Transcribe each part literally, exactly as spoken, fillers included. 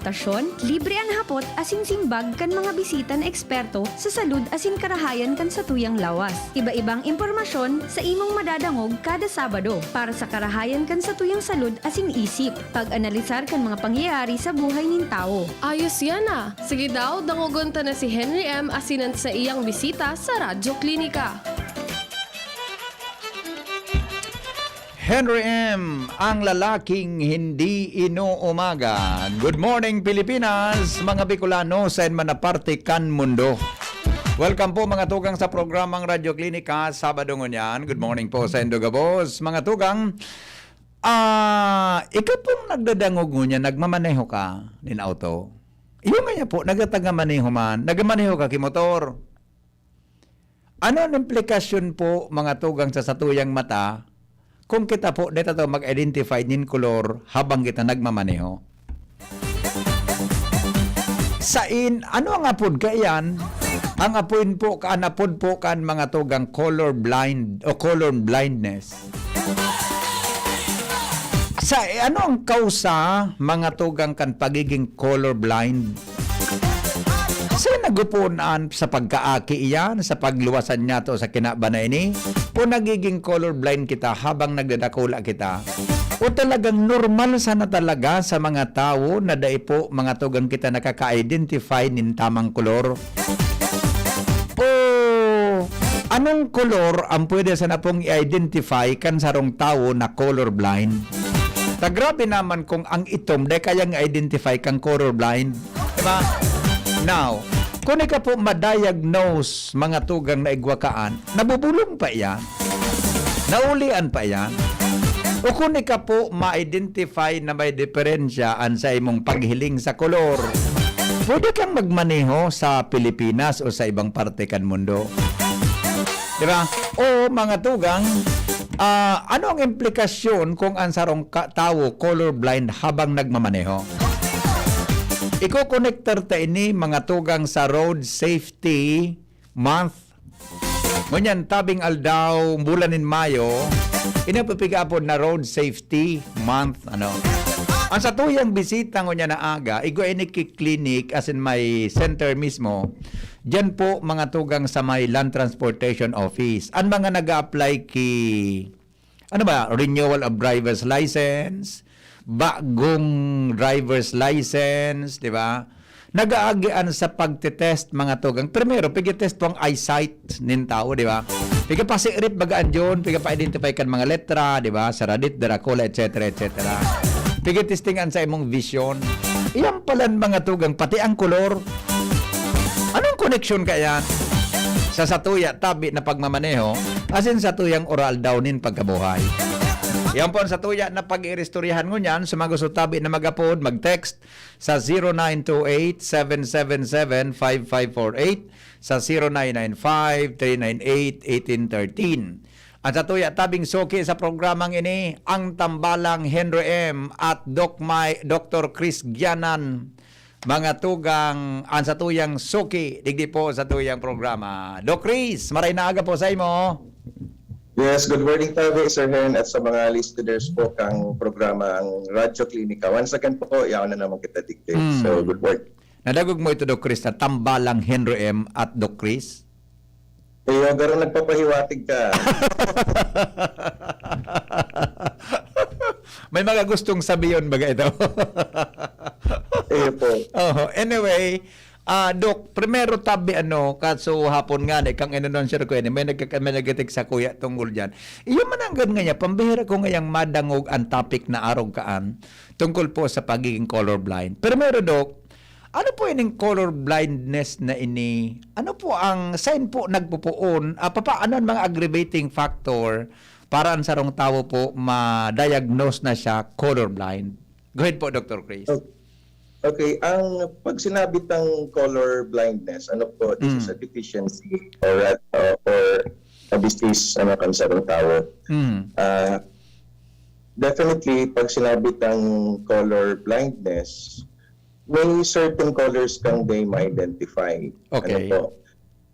konsultasyon, libre an hapot asin simbag kan mga bisita na eksperto sa salud asin karahayan kan satuyang lawas. Iba-ibang impormasyon sa imong madadangog kada Sabado para sa karahayan kan satuyang salud asin isip. Pag-analisar kan mga pangyayari sa buhay nin tawo. Ayos yan ah! Sige daw, dangogon ta na si Henry M asin an saiyang bisita sa Radyo Klinika. Henry M, ang lalaking hindi inuumaga. Good morning, Pilipinas, mga Bicolano, saen man na parte kan mundo. Welcome po, mga tugang, sa programang Radyo Klinika, Sabado ngunyan. Good morning po sa indo gabos, mga tugang. Ah, ikaw pong nagdadangog ngunyan, nagmamaneho ka nin auto? Iyo nga po, nagtatagamaneho man, nagmamaneho ka ki motor. Ano an implikasyon po, mga tugang, sa satuyang mata kung kita po di ta to mag-identify nin kolor habang kita nagmamaneho? Sain, ano ang apod kaiyan? Ang apod po, an apod po kan mga tugang color blind o color blindness. Sa, eh, ano ang kausa, mga tugang, kan pagiging colorblind? Sa nagupoon an sa pagkaaki iyan, sa pagluwasan niyato sa kinaban na ini, o nagiging colorblind kita habang nagdadakula kita? O talagang normal sana talaga sa mga tawo na dai po, mga tugang, kita nakaka-identify nin tamang kolor? O anong kolor ang pwede sana pong i-identify kan sarong tawo na colorblind? Ta grabe naman kung ang itom dai kayang i-identify kan colorblind, di ba? Now, kung ika po ma-diagnose, mga tugang, na igwa kaan, nabubulong pa iyan? Naulian pa iyan? O kung ika po ma-identify na may diferensya an sa imong paghiling sa kolor, pwede kang magmaneho sa Pilipinas o sa ibang parte kan mundo. Di ba? O, mga tugang, ah, ano ang implikasyon kung ang sarong ka-, tawo colorblind habang nagmamaneho? Iko-konektar ta ini, mga tugang, sa Road Safety Month. Ngunyan, tabing aldaw, bulan nin Mayo, ini an pigapod na Road Safety Month, ano. Ang satuyang bisita ngunyan na aga, igwa ini ki clinic, asin may center mismo. Diyan po, mga tugang, sa may Land Transportation Office. Ang mga nag-a-apply ki, ano ba, renewal of driver's license, bagong driver's license, di ba? Nag-aagian sa pagte-test, mga tugang. Primero, pigi-test po ang eyesight nin tao, di ba? Pigi-pasiirip baga an John, pigi-pa-identify kan mga letra, di ba? Saradit, darakula, et cetera, et cetera. Pigi-testingan sa imong vision. Iyan palan, mga tugang, pati ang kolor. Anong koneksyon kaiyan sa satuya tabi na pagmamaneho asin satuyang oral daw nin pagkabuhay? Yan po ang satuya na pag-iiristoryahan ngunyan. Sa mga gusto tabi na mag-apod, mag-text sa zero nine two eight, seven seven seven, five five four eight, sa zero nine nine five, three nine eight, eighteen thirteen. Ang satuya tabing suki sa programang ini, ang tambalang Henry M at Doc May, Doktor Chris Gianan. Mga tugang, ang satuyang suki, digdi po satuyang programa. Doc Chris, maray na aga po sa imo. Yes, good morning tabi, Sir Hen, at sa mga listeners po kang programa ang Radyo Klinika. Once again po, yaon na naman kita digdi. Mm. So, good morning. Nadagog mo ito, Doc Chris, na tambalang Henry M at Doc Chris? Iyo, garo nagpapahiwatig ka. May mga gustong sabiyon baga ito. Iyo po. Oho. Anyway, ah, Doc, primero tabi, ano, kaso hapon nga, eh, kang inannouncer ko, eh, may nagka-, may nagkatik sa kuya tungkol dyan. Iyo man ang gan nga niya, pambihira ko ngayang madangog ang topic na arog kaan tungkol po sa pagiging colorblind. Primero, Doc, ano po ining color blindness na ini? Ano po ang, sain po nagpupuon? Ah, papaano ang mga aggravating factor para ang sarong tawo po ma-diagnose na siya colorblind? Go ahead po, Doctor Chris. O-, okay, ang pag sinabi tang color blindness, ano po, this is Mm. a deficiency or a, uh, or a disease, ano, kan sarong tawo. Mm. Ah, definitely, pag sinabi tang color blindness, may certain colors kang di ma-identify. Okay. Ano po?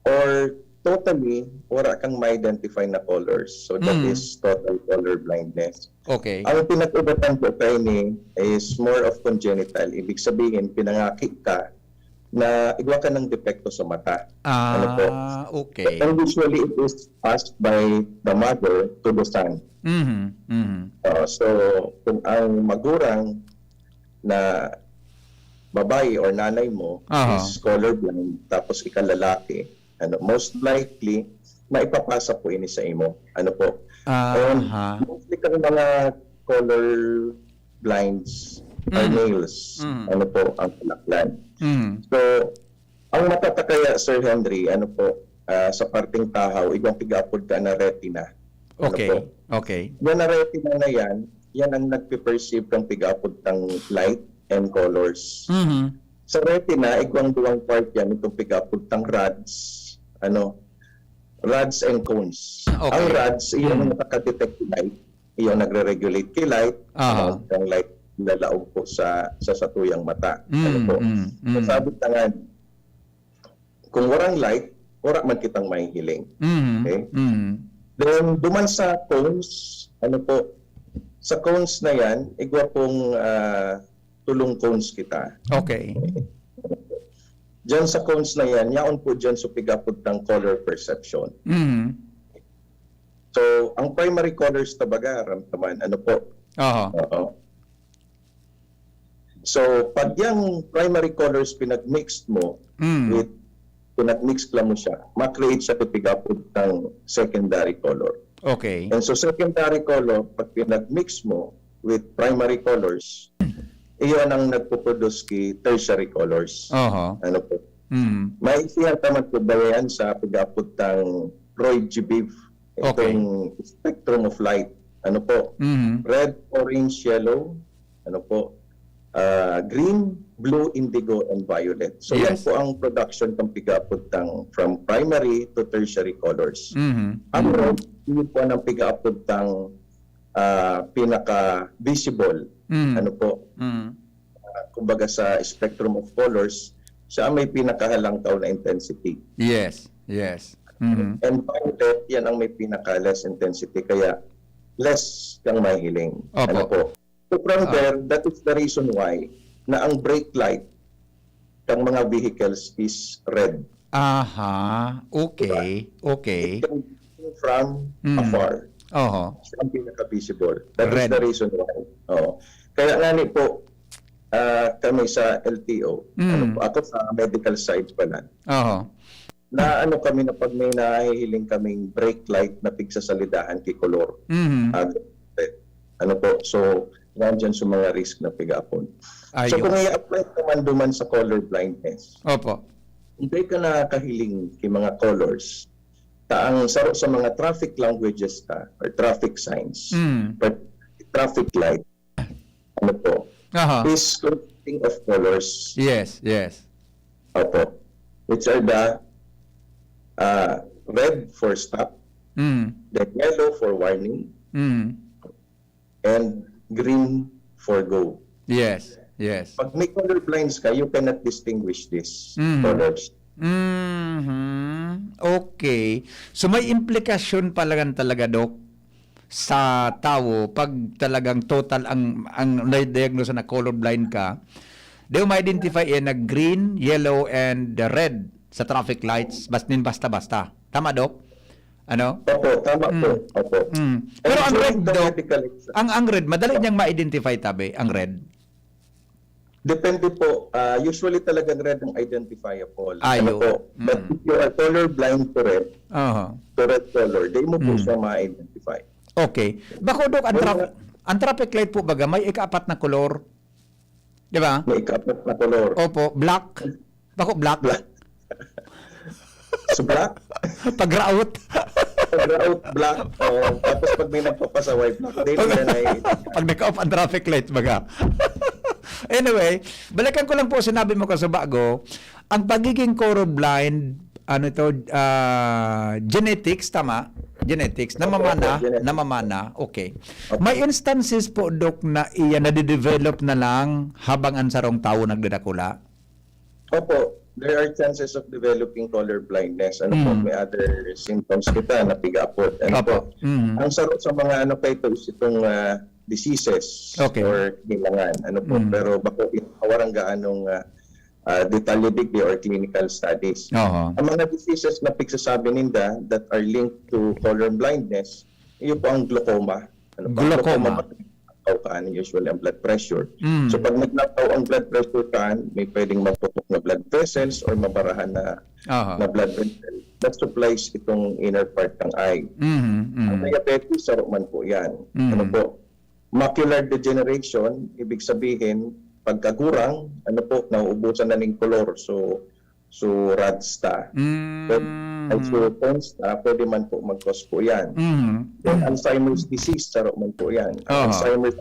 Or totally, wala kang ma-identify na colors. So, that Mm. is total color blindness. Okay. Ang pinag-ubatan ko kaini is more of congenital. Ibig sabihin, pinangaki ka na igwa ka ng depekto sa mata. Ano po? Ah, okay. And usually, it is passed by the mother to the son. Mhm, mhm. Uh, so, kung ang magurang na babae or nanay mo Aha. is colorblind, tapos ikalalaki, ano, most likely, maipapasa po ini sa imo. Ano po? And Aha. mostly kang mga color blinds are Mm. males. Mm. Ano po ang kalaklan? Mm. So, ang mata ta kaya, Sir Henry, ano po, ah, sa parteng tahaw, igwang pigaapod ka na retina. Ano Okay. po? Okay. Yan na retina na yan, yan ang nagpe-perceive kang pigaapod tang light and colors. Mhm. Sa retina, igwang duwang part yan, itong pigaapod tang rods, ano, rods and cones. Okay. Ang rods, iyon ang Mm. nakaka-detect light, iyon nagre-regulate ki light, Aha. ang, ang light lalaog po sa sa satuyang mata. Mm, Ano po? mm, So, mm. sabi tangan, kung warang light, wala man kitang mahihiling. Mhm. Okay? Mhm. Then, duman sa cones, ano po, sa cones na yan, igwa pong ah, tulong cones kita. Okay. Diyan sa cones na yan, yaon po diyan sa pigaapod tang color perception. Mhm. So, ang primary colors ta baga, ramdaman, ano po? Aha. Oo. So, pag yung primary colors pinag-mix mo Mm. with, pinag-mix lang mo siya, ma-create siya sa pigaapod tang secondary color. Okay. And so, secondary color, pag pinag-mix mo with primary colors, iyon ang nagpo-produce ki tertiary colors. Aha. Ano po? Mm. May siya naman po ba yan sa pigaapod tang Roy G. Biv? Okay. Itong spectrum of light. Ano po? Mhm. Red, orange, yellow. Ano po? Ah, green, blue, indigo, and violet. So, yan Yes. po ang production ng pigaapod tang from primary to tertiary colors. Mhm. Ang red, yun po ang pigaapod tang ah, pinaka-visible. Mm. Ano po? Mm. Ah, kumbaga sa spectrum of colors, siya may pinakahalangkaw na intensity. Yes. Yes. Mhm. And violet, yan ang may pinaka-less intensity. Kaya, less kang mahihiling. Opo. Ano po? So, from Ah. there, that is the reason why na ang brake light ng mga vehicles is red. Aha. Okay. Okay. It can be seen from Mm. afar. Oho. Siya ang pinaka-visible. That is Red. The reason why. Oo. Kaya nga ni po, ah, kami sa L T O, Mm. ano po, ako sa medical side pala, Oho. na ano kami na pag may nahihiling kaming brake light na pigsasalidahan ki color. Mhm. Ah, ano po, so, nandyan sa mga risk na pigaapod. So, Ayun. kung i-apply naman duman sa color blindness, Opo. hindi ka nakakahiling ki mga colors, ta ang saro sa mga traffic languages ta, or traffic signs, Mm. but traffic light, ano po, Aha. is consisting of colors. Yes, yes. Opo. Which are the ah, red for stop, Mm. then yellow for warning, Mm. and green for go. Yes, yes. Pag may color blinds ka, you cannot distinguish these Mm. colors. Mhm. Okay. So may implikasyon pala yan talaga, Doc, sa tawo pag talagang total ang ang na-diagnose na colorblind ka. Di mo ma-identify eh na green, yellow, and red sa traffic lights, bas nin basta-basta. Tama, Doc? Ano? Opo, tama po. Mm. Opo. Mm. And Pero ang during red, the Doc, medical exam, ang ang red, madali niyang ma-identify tabi, ang red. Depende po. Ah, usually talagang red ang identifiable. Ayo. Ano po? But Mm. if you are colorblind to red, Aha. to red color, di mo po Mm. siya ma-identify. Okay. Bako, Doc, ang, May traf- mga- ang traffic light po baga, may ikaapat na color. Di ba? May ikaapat na color. Opo, black. Bako, black. Black. So, black? Pag-route. Pag-route, black. Oh, tapos pag may nagpapasaway, black din. Yan ay Pag naka-off ang traffic light, baga. Anyway, balikan ko lang po sinabi mo kasubago, ang pagiging colorblind, ano ito, ah, genetics, tama? Genetics, namamana, Opo, genetics. namamana, okay. Opo. May instances po, Doc, na iya nadidevelop na lang habang ang sarong tawo nagdadakula? Opo. there are chances of developing color blindness. Ano po, Mm. may other symptoms kita na pig-apod. Ano po? Opo. Mm. Ang saro sa mga ano pa ito is itong ah, diseases Okay. or hilangan. Ano po? Mm. Pero bako, warang gaanong ah, ah, detalye digdi or clinical studies. Oho. Ang mga diseases na pigsasabi ninda that are linked to color blindness, iyo po ang glaucoma. Ano po? Ang Glaucoma. Pag naglantaw ka, usually ang blood pressure. Mm. So pag naglantaw ang blood pressure ka, may pwedeng magputok na blood vessels or mabarahan na, Aha. na blood vessel that supplies itong inner part ng eye. Mhm, mhm. Ang diabetes, saro man po yan. Mm. Ano po? Macular degeneration, ibig sabihin, pagkagurang, ano po, nauubusan na ning kolor. So, so rads ta. Mm. Pwede, ay, so, phones ta, pwede man po mag-cause po yan. Mhm. Then, Alzheimer's disease, saro man po yan. Ang Aha. Alzheimer's,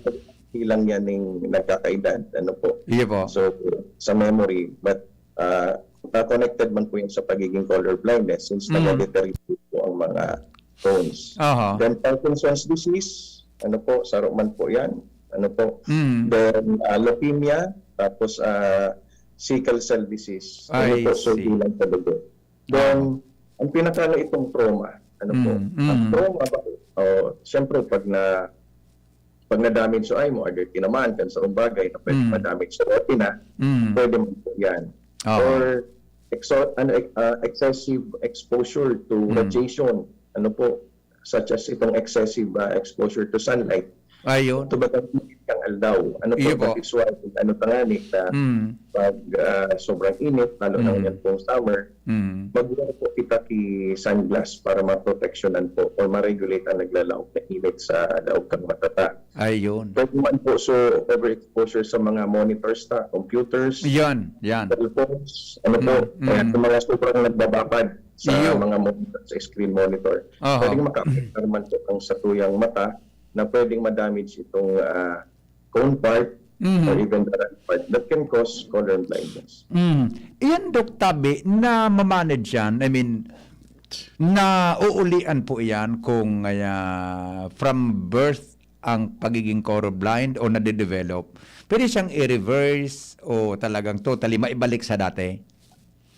hilang yan ng nagkakaedad. Ano po? Iyo po. So, sa memory, but uh, connected man po yun sa pagiging color blindness since Mm. nag-deteriorate po ang mga phones. Aha. Then Parkinson's disease, ano po, saro man po yan. Ano po? Mm. Then uh, leukemia, tapos uh, sickle cell disease. Ano I po, so see. bilang sa dugo. Then, ang pinakano itong trauma. Ano po? Mm, Ang mm. trauma, oh, siyempre, pag na pag na-damage sa eye mo, either tinamaan ka sa bagay na pwede Mm. ma-damage sa retina, Mm. pwede mo po yan. Oo. Or exo- ano, ex- ah, excessive exposure to Mm. radiation. Ano po? Such as itong excessive ah, exposure to sunlight. Ayun. Ito ba ang init ng aldaw? Ano po? Iyo po. That is why, ano tanganik na Mm. pag ah, sobrang init, lalo na Mm. ngayon pong summer, Mm. mag-wear po kita ki sunglass para maproteksyonan po or ma-regulate ang naglalaog na init sa laog kang mata ta. Ayun. Pwede man po, so, overexposure sa mga monitors ta, computers, Yan, yan. cellphones, ano po, Mm, mm. kaya sa mga sobrang nagbabakad sa Iyo. mga monitor, sa screen monitor. Aha. Pwedeng makaapektar man po ang satuyang mata na pwedeng ma-damage itong ah, cone part Mhm. or even the red part that can cause color blindness. Mm. Iyan, Doc Tabi, na mamanage yan? I mean, na uulian po iyan kung ah, from birth ang pagiging colorblind o nade-develop? Pwede siyang i-reverse o talagang totally maibalik sa dati?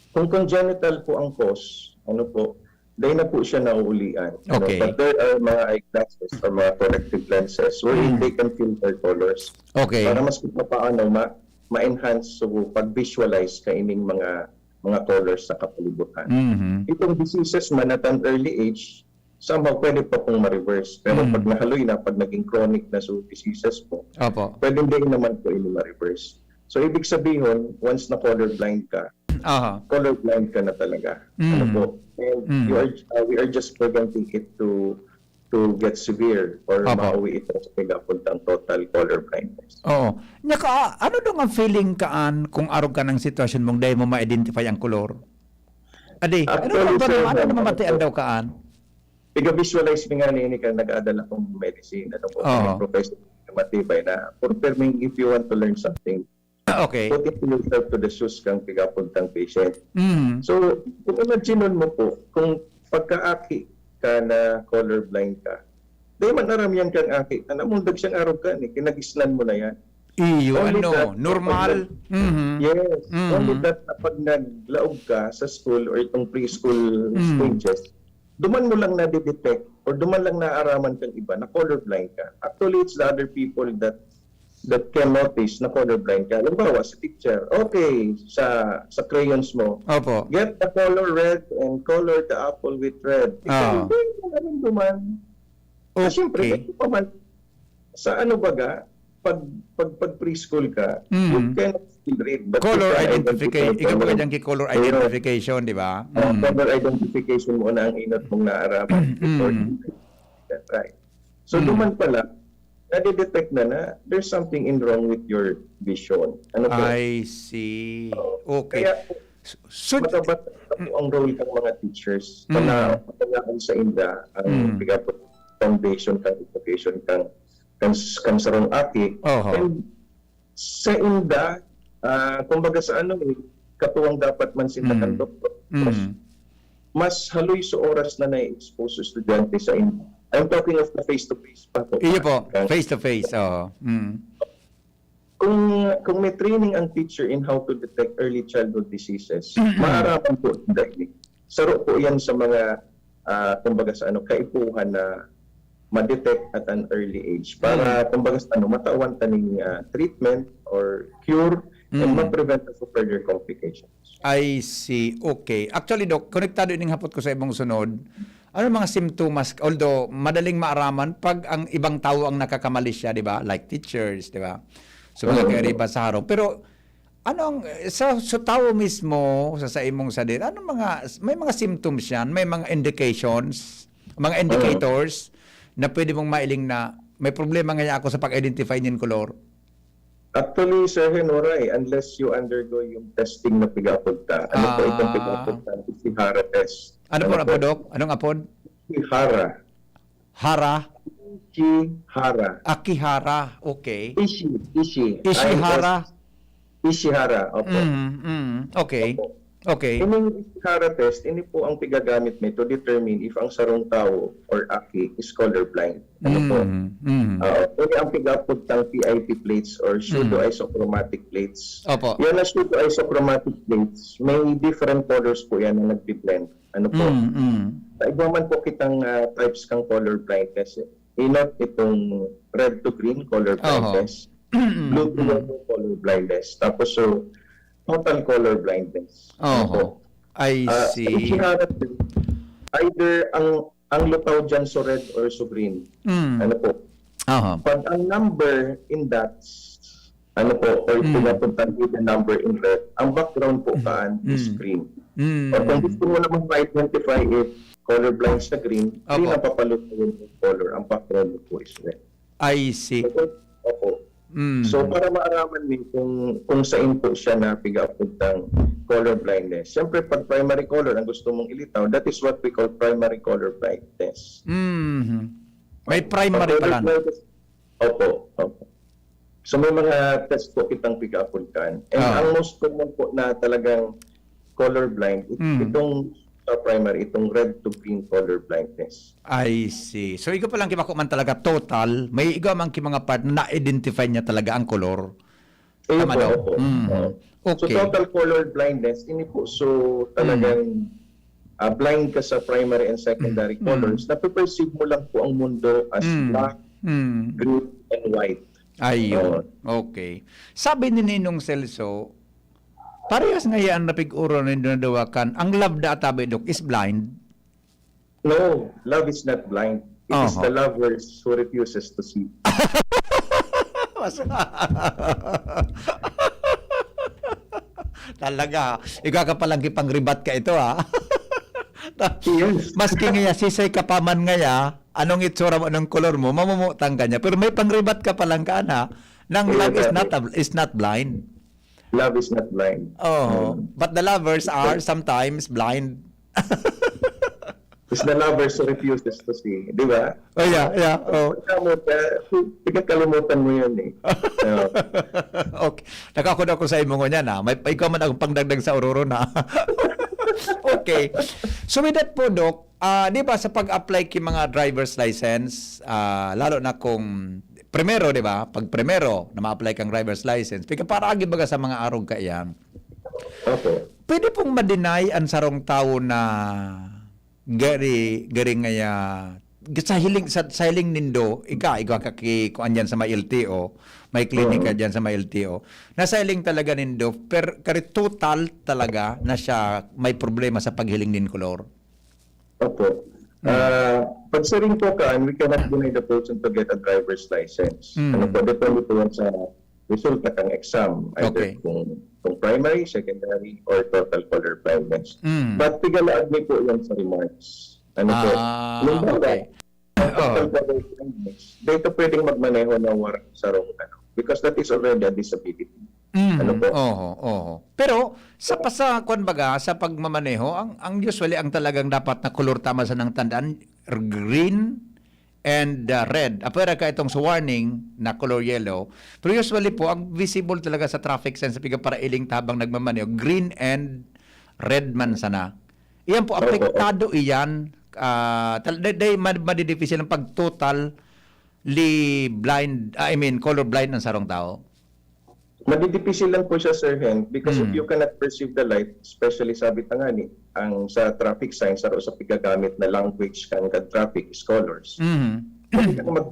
Kung congenital po ang cause, ano po, dahil na po siya nauulian. Ano, Okay. But there are mga eyeglasses or mga corrective lenses wherein Mm. they can filter colors. Okay. Para mas paano ma ma-enhance so pag-visualize kaining mga mga colors sa kapalibutan. Mhm. Itong diseases man at an early age, somehow pwede pa pong ma-reverse. Pero Mm. pag nahaloy na, pag naging chronic na so diseases po, Opo. pwede din naman po ini ma-reverse. So ibig sabihin, once na colorblind ka, Aha. colorblind ka na talaga. Mm. Ano po? And Mm. you are, uh, we are just preventing it to to get severe or Opo. mauwi ito sa pinapuntang total color blindness. Oo. Nya ka, ano dong ang feeling kaan kung arog ka ng sitwasyon mong dahil mo ma-identify ang kolor? Adi, ano Actually, ba sir, ano ano mamatian po, daw kaan? Tiga-visualize mi nga ni ini kan nag-adal akong medicine, ano po, Oo. Professor Matibay na, for perming, if you want to learn something, Okay. put it yourself to the shoes kang pigapuntang patient. Mm. So, kung imagine mo po, kung pagkaaki ka na colorblind ka, di man aram yan kang aki ka, namundag siyang arog ka, ni, kinagisnan mo na yan. Iyo, Only ano, that, normal? Mhm. Yes, Mhm. only that na pag naglaog ka sa school or itong preschool Mm. stages, duman mo lang nadidetect or duman lang naaraman kang iba na colorblind ka. Actually, it's the other people that that can notice na colorblind ka. Halimbawa, sa teacher, okay, sa sa crayons mo, Opo. get the color red and color the apple with red. Ah. Ikaw, hindi mo naramdaman. Siyempre, Okay. ito pa man, sa ano baga, pag, pag, pag preschool ka, Mm. you cannot still read. But you Color can identification. identify Ikaw ba color. yung color Ayun. Identification, di ba? Ah, Mm. color identification mo na ang inot mong naaraman before Mm. you read. That's right. So, Mm. duman pala, nadidetect na na there's something in wrong with your vision. Ano po? I see. Oo. Okay. Kaya, So, matabat na po ang role ng mga teachers Mm. para pagkakaan sa inda ang Mm. bigyan po foundation kang education kang kang, kang sarong aki. Oho. And sa inda, ah, kumbaga sa ano, eh, katuwang dapat man sila Mm. kang doktor. Mm. Mas haloy sa oras na na-expose sa estudyante sa inda. I'm talking of the face-to-face pa po. Iyo po, Kang- face to face. Oo. Mm. Kung, kung may training ang teacher in how to detect early childhood diseases, maaraman po dahil saro po yan sa mga, ah, kumbaga sa ano, kaipuhan na ma-detect at an early age. Para, kumbaga sa ano, matawan ta ning, ah, treatment or cure and ma-prevent sa further complications. I see. Okay. Actually, Doc, konektado ining hapot ko sa imong sunod. Ano mga simptomas? Although, madaling maaraman pag ang ibang tao ang nakakamali siya, di ba? Like teachers, di ba? So, mga kairiba sa harong. Pero, anong, sa, sa tao mismo, sa, sa imong sadiri, anong mga, may mga symptoms yan? May mga indications? Mga indicators na pwede mong mailing na may problema nga ako sa pag-identify nin color? Actually, Sir Henoray, unless you undergo yung testing na piga-apod ta, ano po itong piga-apod ta? Ishihara test. Ano po, Doc? Anong apod? Ishihara. Hara? Ishihara. Akihara. Okay. Ishi, ishi. Ishihara. Ishihara, opo. Mm, mm. Okay. Okay. Ining Ishihara test, ini po ang pigagamit mi to determine if ang sarong tawo or aki is colorblind. Ano po? Mm, mm. Oo. Ini ang piga-apod tang P I P plates or pseudoisochromatic plates. Opo. Yan na pseudoisochromatic plates, may different colors po yan na nagbi-blend. Ano po? Mm, mm. Sa iba man po kitang ah, types kang color blindness. Eh. Inot itong red to green color Oho. blindness, blue to yellow color blindness, tapos so total color blindness. Ano po? Oho. I Ah, see. Sa Ishihara, either ang ang lutaw dyan so red or so green. Mm. Ano po? Aha. Pag ang number in dots, ano po, or Mm. pinapuntan with the number in red, ang background po kaan is Mm. green. Mm. Or kung gusto mo naman ma-identify if colorblind sa green, green Opo. ang papalutaw yung color, ang background po is red. I see. Opo. Opo. Mm. So, para maaraman mi kung, kung saan po siya napiga-apod ng color blindness. Siyempre, pag primary color ang gusto mong ilitaw, that is what we call primary color blindness. Mhm. May primary Pag pala. color blindness, opo, opo. So, may mga test po kitang piga-apod kan. And Ah. Ang most common po na talagang color blind, it- Mm. itong sa primary, itong red to green color blindness. I see. So, igwa pa lang ki bako man talaga total, may igwa man ki mga part na na-identify niya talaga ang color. Ayun Tama po, daw? opo. Mhm. Oo. So, Okay. Total color blindness, ini po, so talagang ah, blind ka sa primary and secondary Mm. colors, nape-perceive mo lang po ang mundo as Mm. black, Mm. green, and white. Ayun. Okay. Sabi ni Ninong Celso, parehas nga yan napig-uro na dinaduwakan. Ang love da atabi, Dok, is blind. No, love is not blind. It is Aha. The lovers who refuses to see. Mas- Talaga, ikaw ka palang kipangribat ka ito, ha? Yes. Maski ngaya, sisay ka pa man ngaya, anong itsura mo, anong kolor mo, mamumutang ka niya. Pero may pangribat ka palang ka, na, nang Yes, love is sir. not, a- is not blind. Love is not blind. Oh, Mm. But the lovers are sometimes blind. It's the lovers who refuses to see. Di ba? Oh, yeah, yeah. Oh. Pagkamot ka, pinagkalimutan mo yun eh. Oo. Okay. Nakakod ako sa imo ngunyan, ha. May, may ikaw man akong pangdagdag sa ororo na. Okay. So with that po, Doc, ah, di ba sa pag-apply ki mga driver's license, ah, lalo na kung primero, di ba? Pag primero na ma-apply kang driver's license, pika para agi baga sa mga arog ka iyan. Opo. Pwede pong ma-deny ang sarong tawo na gari, gari ngaya, sa hiling, sa, sa hiling nindo, ika, igwa ka ki, kuan dyan sa may L T O, may klinika Oo. dyan sa may L T O, na sa hiling talaga nindo, per, kari total talaga na siya may problema sa paghiling nin kolor. Opo. Hmm. Ah, pag siring po kaan, we cannot deny the person to get a driver's license. Hmm. Ano po, depende po yan sa resulta kang exam. Either Okay. kung, kung primary, secondary, or total color blindness. Hmm. But pigalaag mi po yan sa remarks. Ano po? Ah, Halimbawa, okay. total Oh. color blindness, dito pwedeng magmaneho na warang sarong ano. Because that is already a disability. Mhm. Ano po? Oho, oho. Pero sa pa-, sa kwan baga, sa pagmamaneho, ang, ang usually ang talagang dapat na kolor tama sa nang tandaan, green and uh, red. Apwera ka itong sa warning na color yellow. Pero usually po, ang visible talaga sa traffic sign sa piga para iling tabang nagmamaneho, green and red man sana. Iyan po, Opo. Apektado iyan. Ah, tal- day, day, mad- madidipisil ang pag-totally blind, ah, I mean, color blind ng sarong tao. Madidipisil lang po siya, Sir Hen, because if Mm. you cannot perceive the light, especially sabi ta nga ni, ang sa traffic signs, saro sa pigagamit na language kan kan traffic is colors. Mhm. Pwede ka mag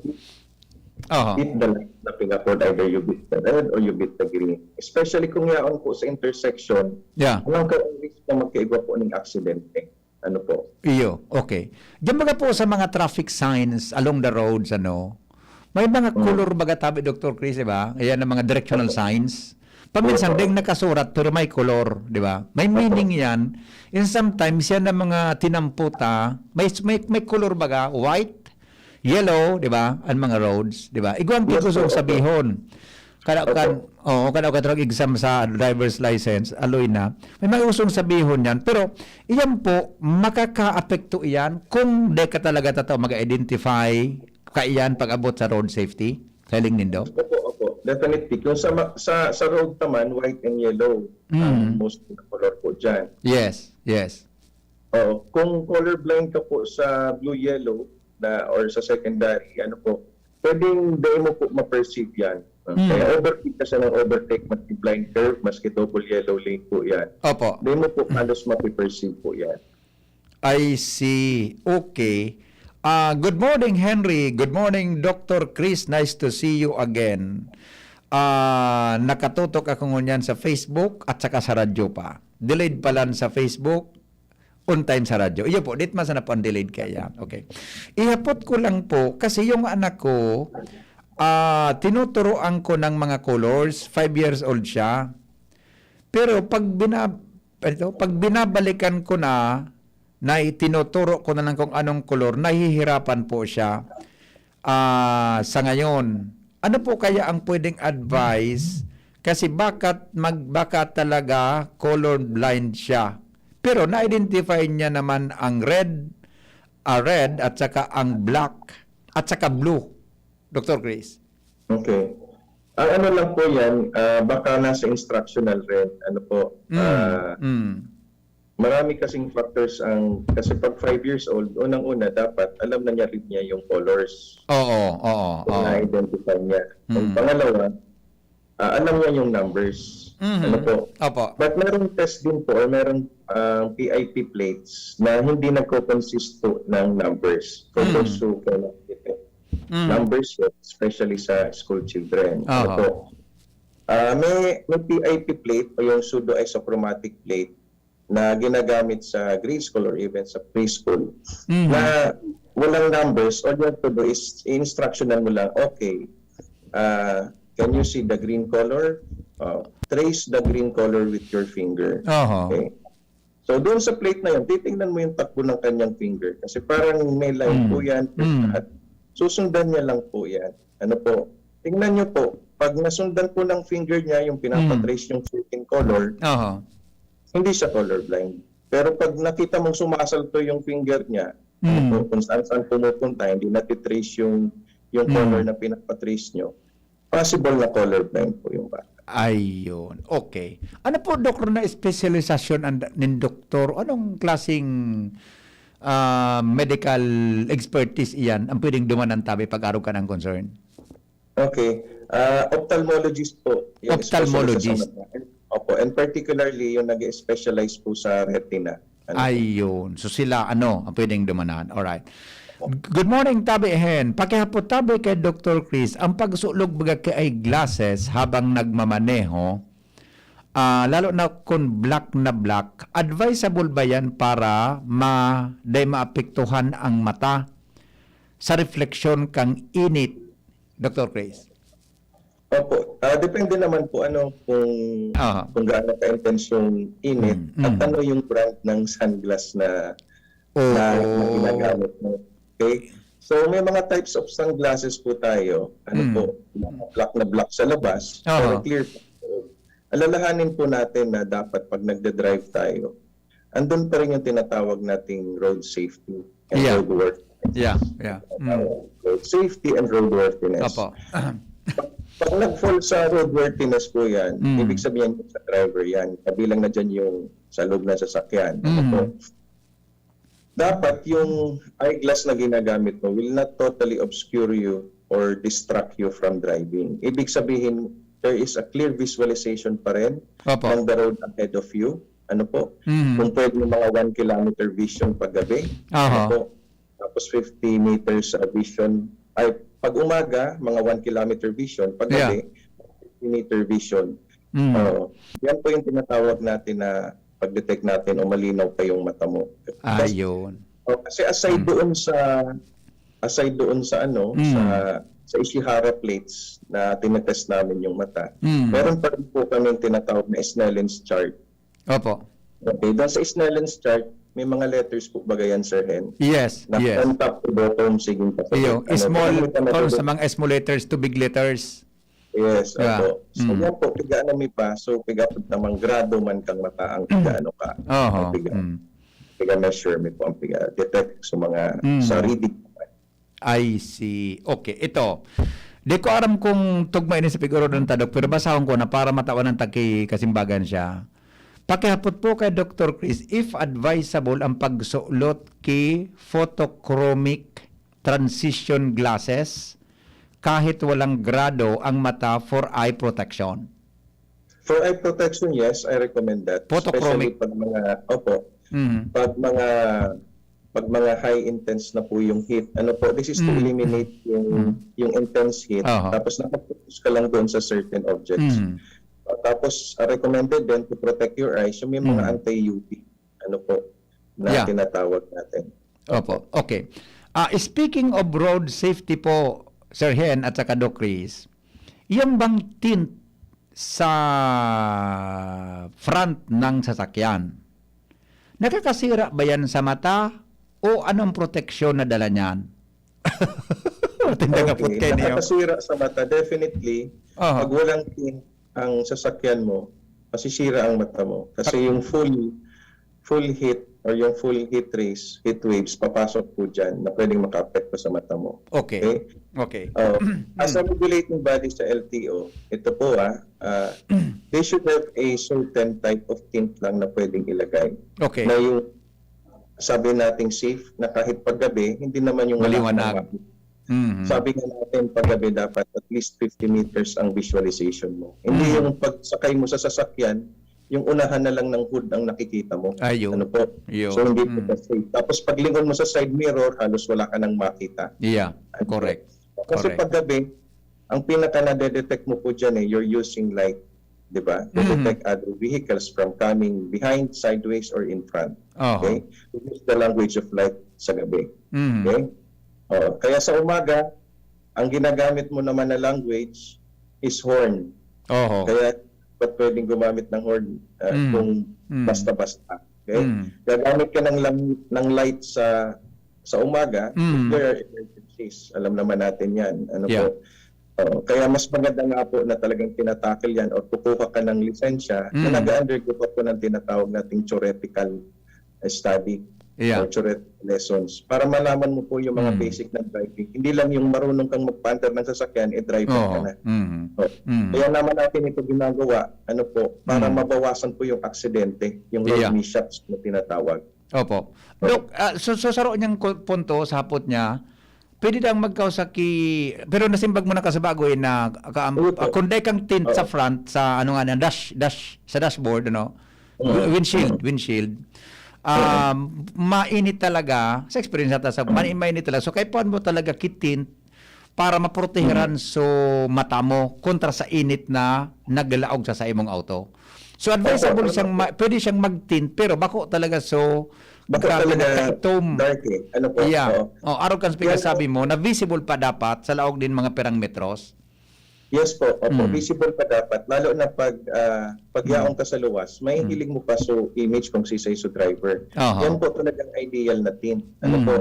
Aha. beat the light na pinga-code, either you beat the red or you beat the green. Especially kung yaon po sa intersection, Yeah. alam ka ang risk na magkaigwa po ng aksidente. Ano po? Iyo, okay. Diyan baga po sa mga traffic signs along the roads, ano, may mga Mm. color baga tabi, Doctor Chris, di ba? Ayan ang mga directional Opo. signs. Paminsan, Opo. ding nakasurat, pero may color, di ba? May Opo. meaning yan. And sometimes, yan ang mga tinampo ta, may, may, may color baga, white, yellow, di ba? Ang mga roads, di ba? Igwang Yes gustong po, opo. sabihon. Kada Opo. kan, oh, kada ka exam sa driver's license, aloy na. May mga gustong sabihon yan. Pero, iyan po, makakaapekto iyan kung di ka talaga tataw mag-identify kaiyan pag-abot sa road safety. Sa hiling nindo? Opo, opo. Definitely. Kung sa, ma- sa, sa road naman, white and yellow ang Mm. most na color po dyan. Yes, yes. Oo. Kung colorblind ka po sa blue-yellow na or sa secondary, ano po, pwedeng di mo po ma-perceive yan. Mm. Kaya overtake ka siya ng overtake, maski blind curve, maski double yellow lane po yan. Opo. Di mo po halos mapiperceive po yan. I see. Okay. Ah, good morning, Henry. Good morning, Doctor Chris. Nice to see you again. Ah, nakatutok ako ngunyan sa Facebook at saka sa radyo pa. Delayed pa lang sa Facebook, on time sa radyo. Iyo po, dit man sana po ang delayed kaya. Okay. Ihapot ko lang po, kasi yung anak ko, ah, tinuturoan ko ng mga colors, five years old siya. Pero pag bina-, ito, pag binabalikan ko na, na itinuturo ko na lang kung anong kolor, nahihirapan po siya, ah, sa ngayon. Ano po kaya ang pwedeng advice? Kasi baka mag-, baka talaga color blind siya. Pero na-identify niya naman ang red, ah, red at saka ang black at saka blue, Doctor Chris. Okay. Ang ano lang po yan, ah, baka nasa instructional rin. Ano po, Mm, ah, mm. Marami kasing factors ang, kasi pag five years old, unang-una, dapat alam na niya rin niya yung colors. Oo, oo, Kung oo. na-identify niya. Kung Mm. pangalawa, ah, alam niya yung numbers. Mhm. Ano po? Opo. But merong test din po or merong ah, P I P plates na hindi nagko-consist po ng numbers for Mm. those who cannot detect Mm. numbers yet, especially sa school children. Ano Aha. po? Ah, may, may P I P plate o yung pseudo-isochromatic plate na ginagamit sa grade school or even sa preschool Mhm. na walang numbers, all you have to do is instructional mo lang, okay, ah, can you see the green color? Oh, trace the green color with your finger. Aha. Okay. So, doon sa plate na yun, titingnan mo yung takbo ng kanyang finger. Kasi parang may line Mm. po yan. Mm. At susundan niya lang po yan. Ano po? Tingnan niyo po, pag nasundan po ng finger niya yung pinapatrace yung certain color, Aha. hindi siya colorblind. Pero pag nakita mong sumasalto yung finger niya, Mm. kung, kung saan-saan pumupunta, hindi natitrace yung, yung Mm. color na pinapatrace nyo, possible na colorblind po yung bata. Ayun. Okay. Ano po, Doktor, na espesyalisasyon ang, nin doktor? Anong klaseng, ah, medical expertise iyan ang pwedeng dumanan tabi pag-arog ka ng concern? Okay. Ah, ophthalmologist po. Yung Ophthalmologist. Specialist sa mata. Opo. And particularly yung nag-specialize po sa retina. Ano po? Ayun. So sila, ano, ang pwedeng dumanan. Alright. Good morning, Tabi Hen. Pakihapot tabi kay Doctor Chris, ang pagsulog baga kay eyeglasses habang nagmamaneho, ah, lalo na kung black na black, advisable ba yan para ma-, di maapektuhan ang mata sa refleksyon kang init, Doctor Chris? Opo. Ah, depende naman po ano kung Aha. kung gaano ka-intense yung init Mm, at mm. ano yung brand ng sunglass na Oo. na, na ginagamit mo. Okay? So may mga types of sunglasses po tayo. Ano Mm. po? Mga black na black sa labas, Aha. pero clear po. Alalahanin po natin na dapat pag nagda-drive tayo, andun pa rin yung tinatawag nating road safety and Yeah. road worthiness. Yeah, yeah. Mm. Road safety and road worthiness. Opo. Pag nag-fall sa road worthiness po yan, Mm. ibig sabihin sa driver yan, kabilang na dyan yung sa loob ng sasakyan. Ano Mm. po? Dapat yung eyeglass na ginagamit mo will not totally obscure you or distract you from driving. Ibig sabihin, there is a clear visualization pa rin Opo. ng the road ahead of you. Ano po? Mhm. Kung pwede, mga one kilometer vision paggabi. Aha. Ano po? Tapos fifty meters uh, vision. Ay, pag umaga, mga one kilometer vision. Paggabi, fifty meter vision. Mm. Oo. Yan po yung tinatawag natin na pag-detect natin o malinaw pa yung mata mo. Kasi, Ayun. oh, kasi aside doon sa aside doon sa ano, Mm. sa sa Ishihara plates na tinetest namin yung mata, Mm. meron pa rin po kami tinatawag na Snellen's chart. Opo. Okay, doon sa Snellen's chart, may mga letters po ba yan, Sir Hen? Yes, Na yes. From top to bottom, sige pa. Iyo, Ano, small, ano, ano, from ano, sa mga small letters to big letters. Yes, Yeah. opo. So, Mm. yan po, piga ano mi pa. So, piga po tamang grado man kang mata ang piga ano ka. Oho. Ang piga, Mm. piga measure mi po ang piga detect sa mga Mm. sa reading. I see. Okay, ito. Di ko aram kung tugma ini sa pig-orod ng tadok, pero basahon ko na para matawan ng taki kasimbagan siya. Pakihapot po kay Doctor Chris if advisable ang pagsulot ki photochromic transition glasses kahit walang grado ang mata for eye protection. For eye protection, yes, I recommend that. Photochromic. Especially pag mga, opo, Mhm. pag mga pag mga high intense na po yung heat. Ano po, this is to Mm. eliminate yung Mm. yung intense heat. Aha. Tapos nakafocus ka lang doon sa certain objects. Mm. Tapos uh, recommended din to protect your eyes yung may mga Mm. anti-U V, ano po, na Yeah. tinatawag natin. Opo. Okay. Ah, speaking of road safety po, Sir Hen at saka Doc Chris, yung bang tint sa front ng sasakyan, nakakasira ba yan sa mata o anong proteksyon na dala niyan? Matindang apot Okay. kayo niyo. Nakakasira sa mata, definitely. Aha. Pag walang tint ang sasakyan mo, masisira ang mata mo. Kasi yung full full heat or yung full heat rays, heat waves, papasok po dyan na pwedeng makaapekto sa mata mo. Okay. Okay? Okay. Oh, as a regulating body sa L T O, ito po ah, ah, they should have a certain type of tint lang na pwedeng ilagay. Okay. Na yung sabi nating safe na kahit paggabi, hindi naman yung wala ka Maliwanag. nang makita. Mhm. Sabi nga natin, paggabi dapat at least fifty meters ang visualization mo. Hindi Mhm. yung pagsakay mo sa sasakyan, yung unahan na lang ng hood ang nakikita mo. Ayun. Ano po? Yun. So hindi po Mm. ka safe. Tapos paglingon mo sa side mirror, halos wala ka nang makita. Yeah, Ano po? correct. Kasi Correct. paggabi, ang pinaka nadedetect mo po dyan eh, you're using light. Di ba? Mhm. Detect other vehicles from coming behind, sideways, or in front. Oho. Okay? We use the language of light sa gabi. Mhm. Okay? Oh, kaya sa umaga, ang ginagamit mo naman na language is horn. Oho. Kaya ba't pwedeng gumamit ng horn uh, Mm. kung Mm. basta-basta? Okay? Mm. Gagamit ka ng, lang, ng light sa sa umaga, Mm. if there are emergencies. Alam naman natin yan. Ano Yeah. po? Oh, kaya mas maganda nga po na talagang tinatakil yan o kukuha ka ng lisensya na Mm. nag-undergo pa po ng tinatawag nating theoretical study Yeah. or theoretical lessons para malaman mo po yung mga Mm. basic na driving. Hindi lang yung marunong kang mag-pander ng sasakyan, eh driver ka Oo. na. Mhm. Oh. Mm. Kaya naman natin ito ginagawa, ano po, para Mm. mabawasan po yung aksidente, yung road Yeah. mishaps na tinatawag. Opo. Doc, ah, so, so saro niyang ku- punto sa hapot niya, pwede daang magkausa ki, pero nasimbag mo na ka sa bago eh, na ka, Opo. ah, kung dai kang tint sa Oo. front, sa ano nga na, dash, dash, sa dashboard, ano? Oo. Windshield, windshield. Um, mainit talaga, sa experience natin, sa, mani- mainit talaga. So, kaipuhan mo talaga ki tint para maproteheran so mata mo kontra sa init na naglalaog sa, sa imong auto. So, advisable Opo, siyang, opo. ma- pwede siyang mag-tint, pero bako talaga so, Bako grabe talaga na kaitom. Dark eh. Ano po? Yeah. Oo. Oh, arog kan sa Yan sabi mo, na visible pa dapat sa laog din mga pirang metros. Yes po. Opo, Mm. visible pa dapat. Lalo na pag ah, pag Mm. yaong ka sa luwas, may Mm. hiling mo pa so image kung sisay so driver. Aha. Yan po talagang ideal na tint. Ano Mm. po?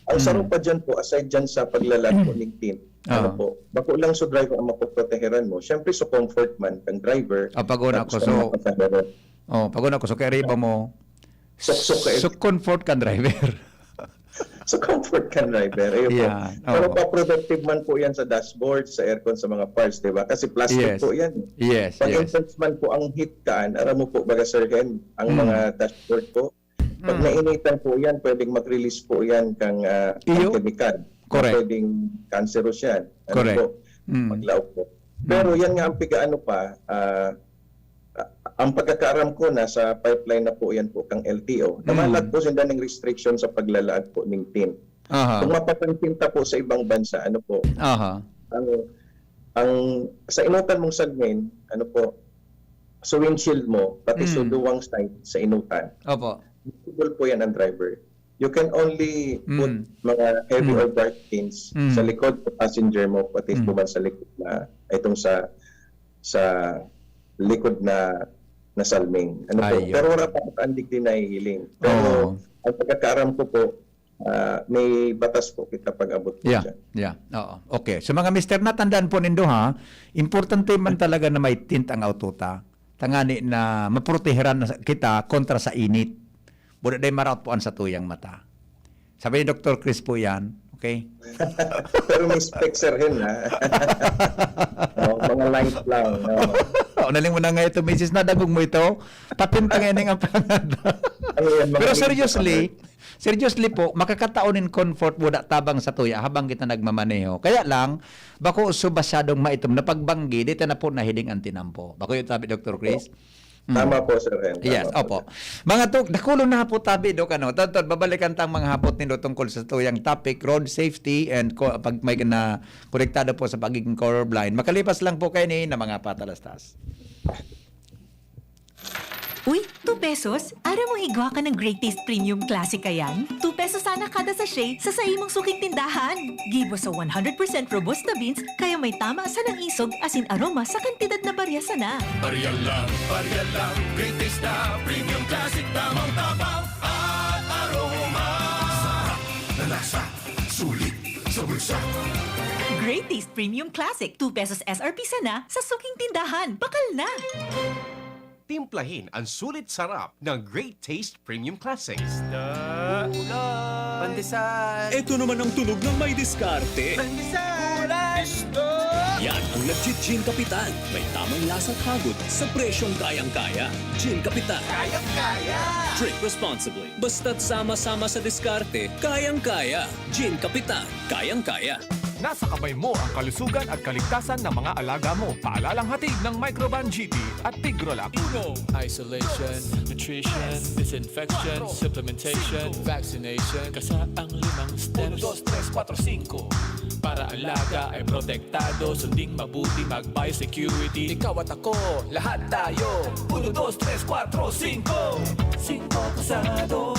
Ang Mm. sarong pa dyan po, aside dyan sa paglalag po ng tint, ano Ah. po, bako lang so driver ang mapoproteheran mo. Siyempre, so comfort man kang driver. Ah, pag-una Tapos ko, ang so, mga pasahero. Oh, pag-una ko, so kay riba mo, Suksok ka so comfort kan driver. So comfort kan driver. Ayun po. Yan. Pero Oo. pa-productive man po yan sa dashboard, sa aircon, sa mga parts, di ba? Kasi plastic Yes. po yan. Yes, Pag yes. intense man po ang heat kaan, aram mo po, baga Sir Hen, ang Mm. mga dashboard po, pag Mm. nainitan po yan, pwedeng mag-release po yan kang ah, Iyo. kang chemical. Na Correct. Pwedeng cancerous yan. Ano Correct. po? Mm. Maglaog po. Pero yan nga ang pigaano pa, ah, ang pagkakaaram ko, nasa pipeline na po yan po kang L T O. Namalag po sinda ning restriction sa paglalaag po ning tint. Aha. Kung mapapansin ta po sa ibang bansa, ano po, Aha. ang, ang sa inutan mong salmin, ano po, sa windshield mo, pati sa Mm. duwang side, sa inutan, Opo. visible po yan ang driver. You can only put Mm. mga heavy Mm. or dark tints Mm. sa likod ng passenger mo, pati Mm. naman sa likod na, itong sa, sa likod na, na salming. Ano po? Ayun. Pero wala pa ang degree na hihiling. Pero Oo. ang pagkakaaram ko po, ah, may batas po kita pag-abot po Yeah, dyan. yeah. Oo. Okay. So, mga mister, natandaan po nindo, ha, importante man talaga na may tint ang auto ta. Tangani na maproteheran na sa, kita kontra sa init. Buda day maraot po an satuyang mata. Sabi ni Doktor Chris po yan. Okay? Pero may specs, sir, hen, ha? Oh, mga light lang, no? O, naling mo na nga ito, misis, nadagog mo ito. Tapinta nga ining ang pangalan. Ano yan, mga Pero light seriously, lang, sir. Seriously po, makakatao nin comfort wala tabang sa tuya habang kita nagmamaneho. Kaya lang, bako so masyadong maitom na pagbanggi, di ta na po nahiling ang tinampo. Bako yung sabi, Doktor Chris? Mm. Tama po, Sir Ren. Tama Yes, po, opo. Sir. Mga tuk, dakulo na po tabi, Dok, ano. Tantod, babalikan tang mga hapot nindo tungkol sa tuyang topic, road safety, and ko, pag may na konektado po sa pagiging colorblind. Makalipas lang po kayo ni na mga patalastas. Uy, two pesos? Aram mo igwa ka ng Great Taste Premium Classic kayan? Two pesos sana kada sachet sa saimong suking tindahan. Gibo sa one hundred percent Robusta beans, kaya may tama sanang isog asin aroma sa kantidad na barya sana. Barya lang, barya lang, Great Taste na Premium Classic, tamang tabang at aroma. Sarap na lasa, sulit sa bulsa. Great Taste Premium Classic, two pesos S R P sana sa suking tindahan. Bakal na! Timplahin ang sulit sarap ng Great Taste Premium Classic. Isda. Ulam. Pandesal. Eto naman ang tunog ng may diskarte. Pandesal. Ulam. Isda. Yan ang nagji-Gin Kapitan. May tamang lasa at hagod sa presyong kayang-kaya. Gin Kapitan. Kayang-kaya. Drink responsibly. Basta't sama-sama sa diskarte, kayang-kaya. Gin Kapitan. Kayang-kaya. Nasa kamay mo ang kalusugan at kaligtasan ng mga alaga mo. Paalalang hatid ng Microban G T at Tigrolac. Uno. Isolation, nutrition, disinfection, supplementation, vaccination. Kasa ang limang steps. Uno, dos, tres, kuwatro, singko. Para alaga ay protektado, sunding mabuti, mag-biosecurity. Ikaw at ako, lahat tayo. Uno, dos, tres, kuwatro, singko. Singko kasado.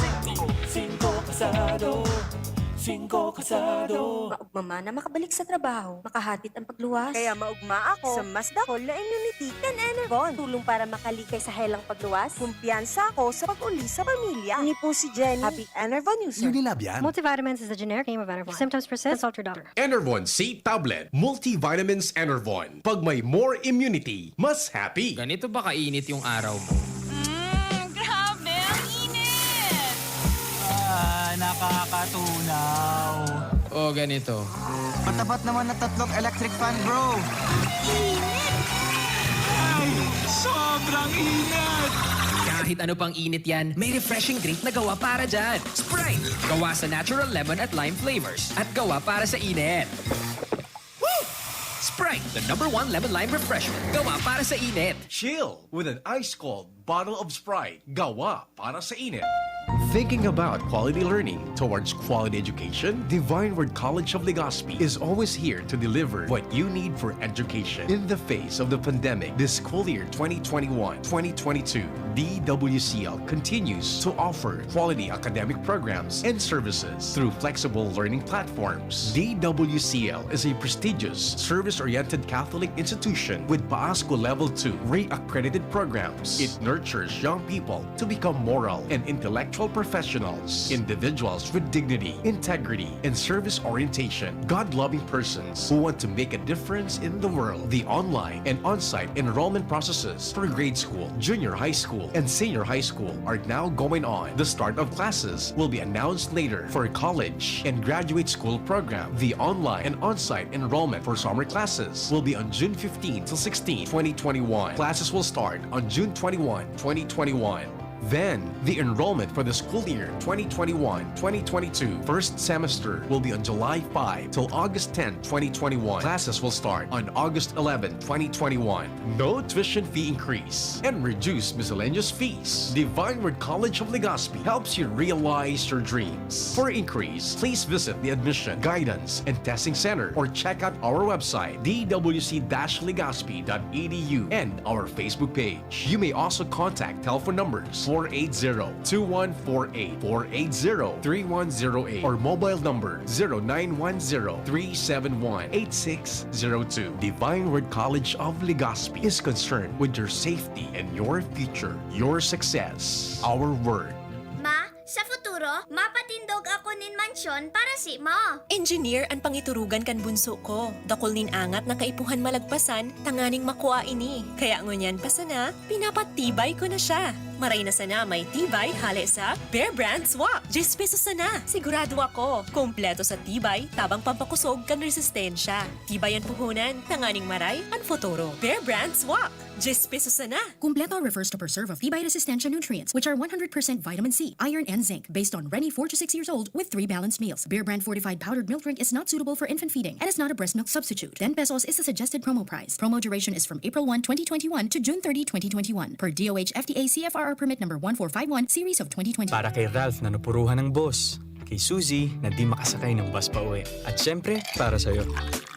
Singko kasado. Singko kasado. Maugma man na makabalik sa trabaho, makahatid ang pagluwas. Kaya maugma ako sa mas dakol na immunity kan Enervon. Tulong para makalikay sa helang pagluwas. Kumpiyansa ako sa pag-uli sa pamilya. Ini po si Jenny. Happy Enervon user. Unilab yan. Multivitamins is the generic name of Enervon. If symptoms persist, consult your doctor. Enervon C Tablet. Multivitamins Enervon. Pag may more immunity, mas happy. Ganito ba kainit yung araw mo? Mm, grabe, ang init! Ah, nakakatunaw. O, ganito. Matapat naman na tatlong electric fan, bro. Init! Ay, sobrang init! Kahit ano pang init yan, may refreshing drink na gawa para dyan. Sprite! Gawa sa natural lemon at lime flavors. At gawa para sa init. Woo! Sprite, the number one lemon lime refreshment. Gawa para sa init. Chill with an ice cold bottle of Sprite. Gawa para sa init. Thinking about quality learning towards quality education? Divine Word College of Legazpi is always here to deliver what you need for education. In the face of the pandemic, this school year twenty twenty-one twenty twenty-two, D W C L continues to offer quality academic programs and services through flexible learning platforms. D W C L is a prestigious, service-oriented Catholic institution with PAASCO Level two re-accredited programs. It nurtures young people to become moral and intellectual professionals, individuals with dignity, integrity, and service orientation, God-loving persons who want to make a difference in the world. The online and on-site enrollment processes for grade school, junior high school, and senior high school are now going on. The start of classes will be announced later for college and graduate school program. The online and on-site enrollment for summer classes will be on June fifteen to sixteen, twenty twenty-one. Classes will start on June twenty-one, twenty twenty-one. Then, the enrollment for the school year twenty twenty-one twenty twenty-two first semester will be on July five till August tenth, twenty twenty-one. Classes will start on August eleventh, twenty twenty-one. No tuition fee increase and reduced miscellaneous fees. Divine Word College of Legazpi helps you realize your dreams. For inquiries, please visit the Admission, Guidance, and Testing Center or check out our website, d w c dash legazpi dot e d u, and our Facebook page. You may also contact telephone numbers four eight zero, two one four eight, four eight zero, three one zero eight, or mobile number zero nine one zero, three seven one, eight six zero two. Divine Word College of Legazpi is concerned with your safety and your future, your success. Our word. Ma, sa futuro, mapatindog ako nin mansyon para si mo. Engineer an pangiturugan kan bunso ko. Dakul nin angat na kaipuhan malagpasan tanganing makua ini. Kaya ngunyan pa sana, pinapatibay ko na siya. Maray na sana may tibay hale sa Bear Brand Swak. Diyes pesos sana. Sigurado ako, kompleto sa tibay, tabang pampakosog kan resistensya. Tibay an puhunan, tanganing maray an futuro. Bear Brand Swak. Diyes pesos sana. Kumpleto refers to preserve of tibay resistensya nutrients, which are one hundred percent vitamin C, iron, and zinc, based on Reni four to six years old with three balanced meals. Bear Brand fortified powdered milk drink is not suitable for infant feeding and is not a breast milk substitute. Ten pesos is the suggested promo price. Promo duration is from April one, twenty twenty-one to June thirty, twenty twenty-one, per D O H F D A C F R R permit number one four five one, series of twenty twenty. Para kay Ralph na napuruhan ng boss. Kay Suzy na di makasakay ng bus pa uwi. At syempre, para sa'yo.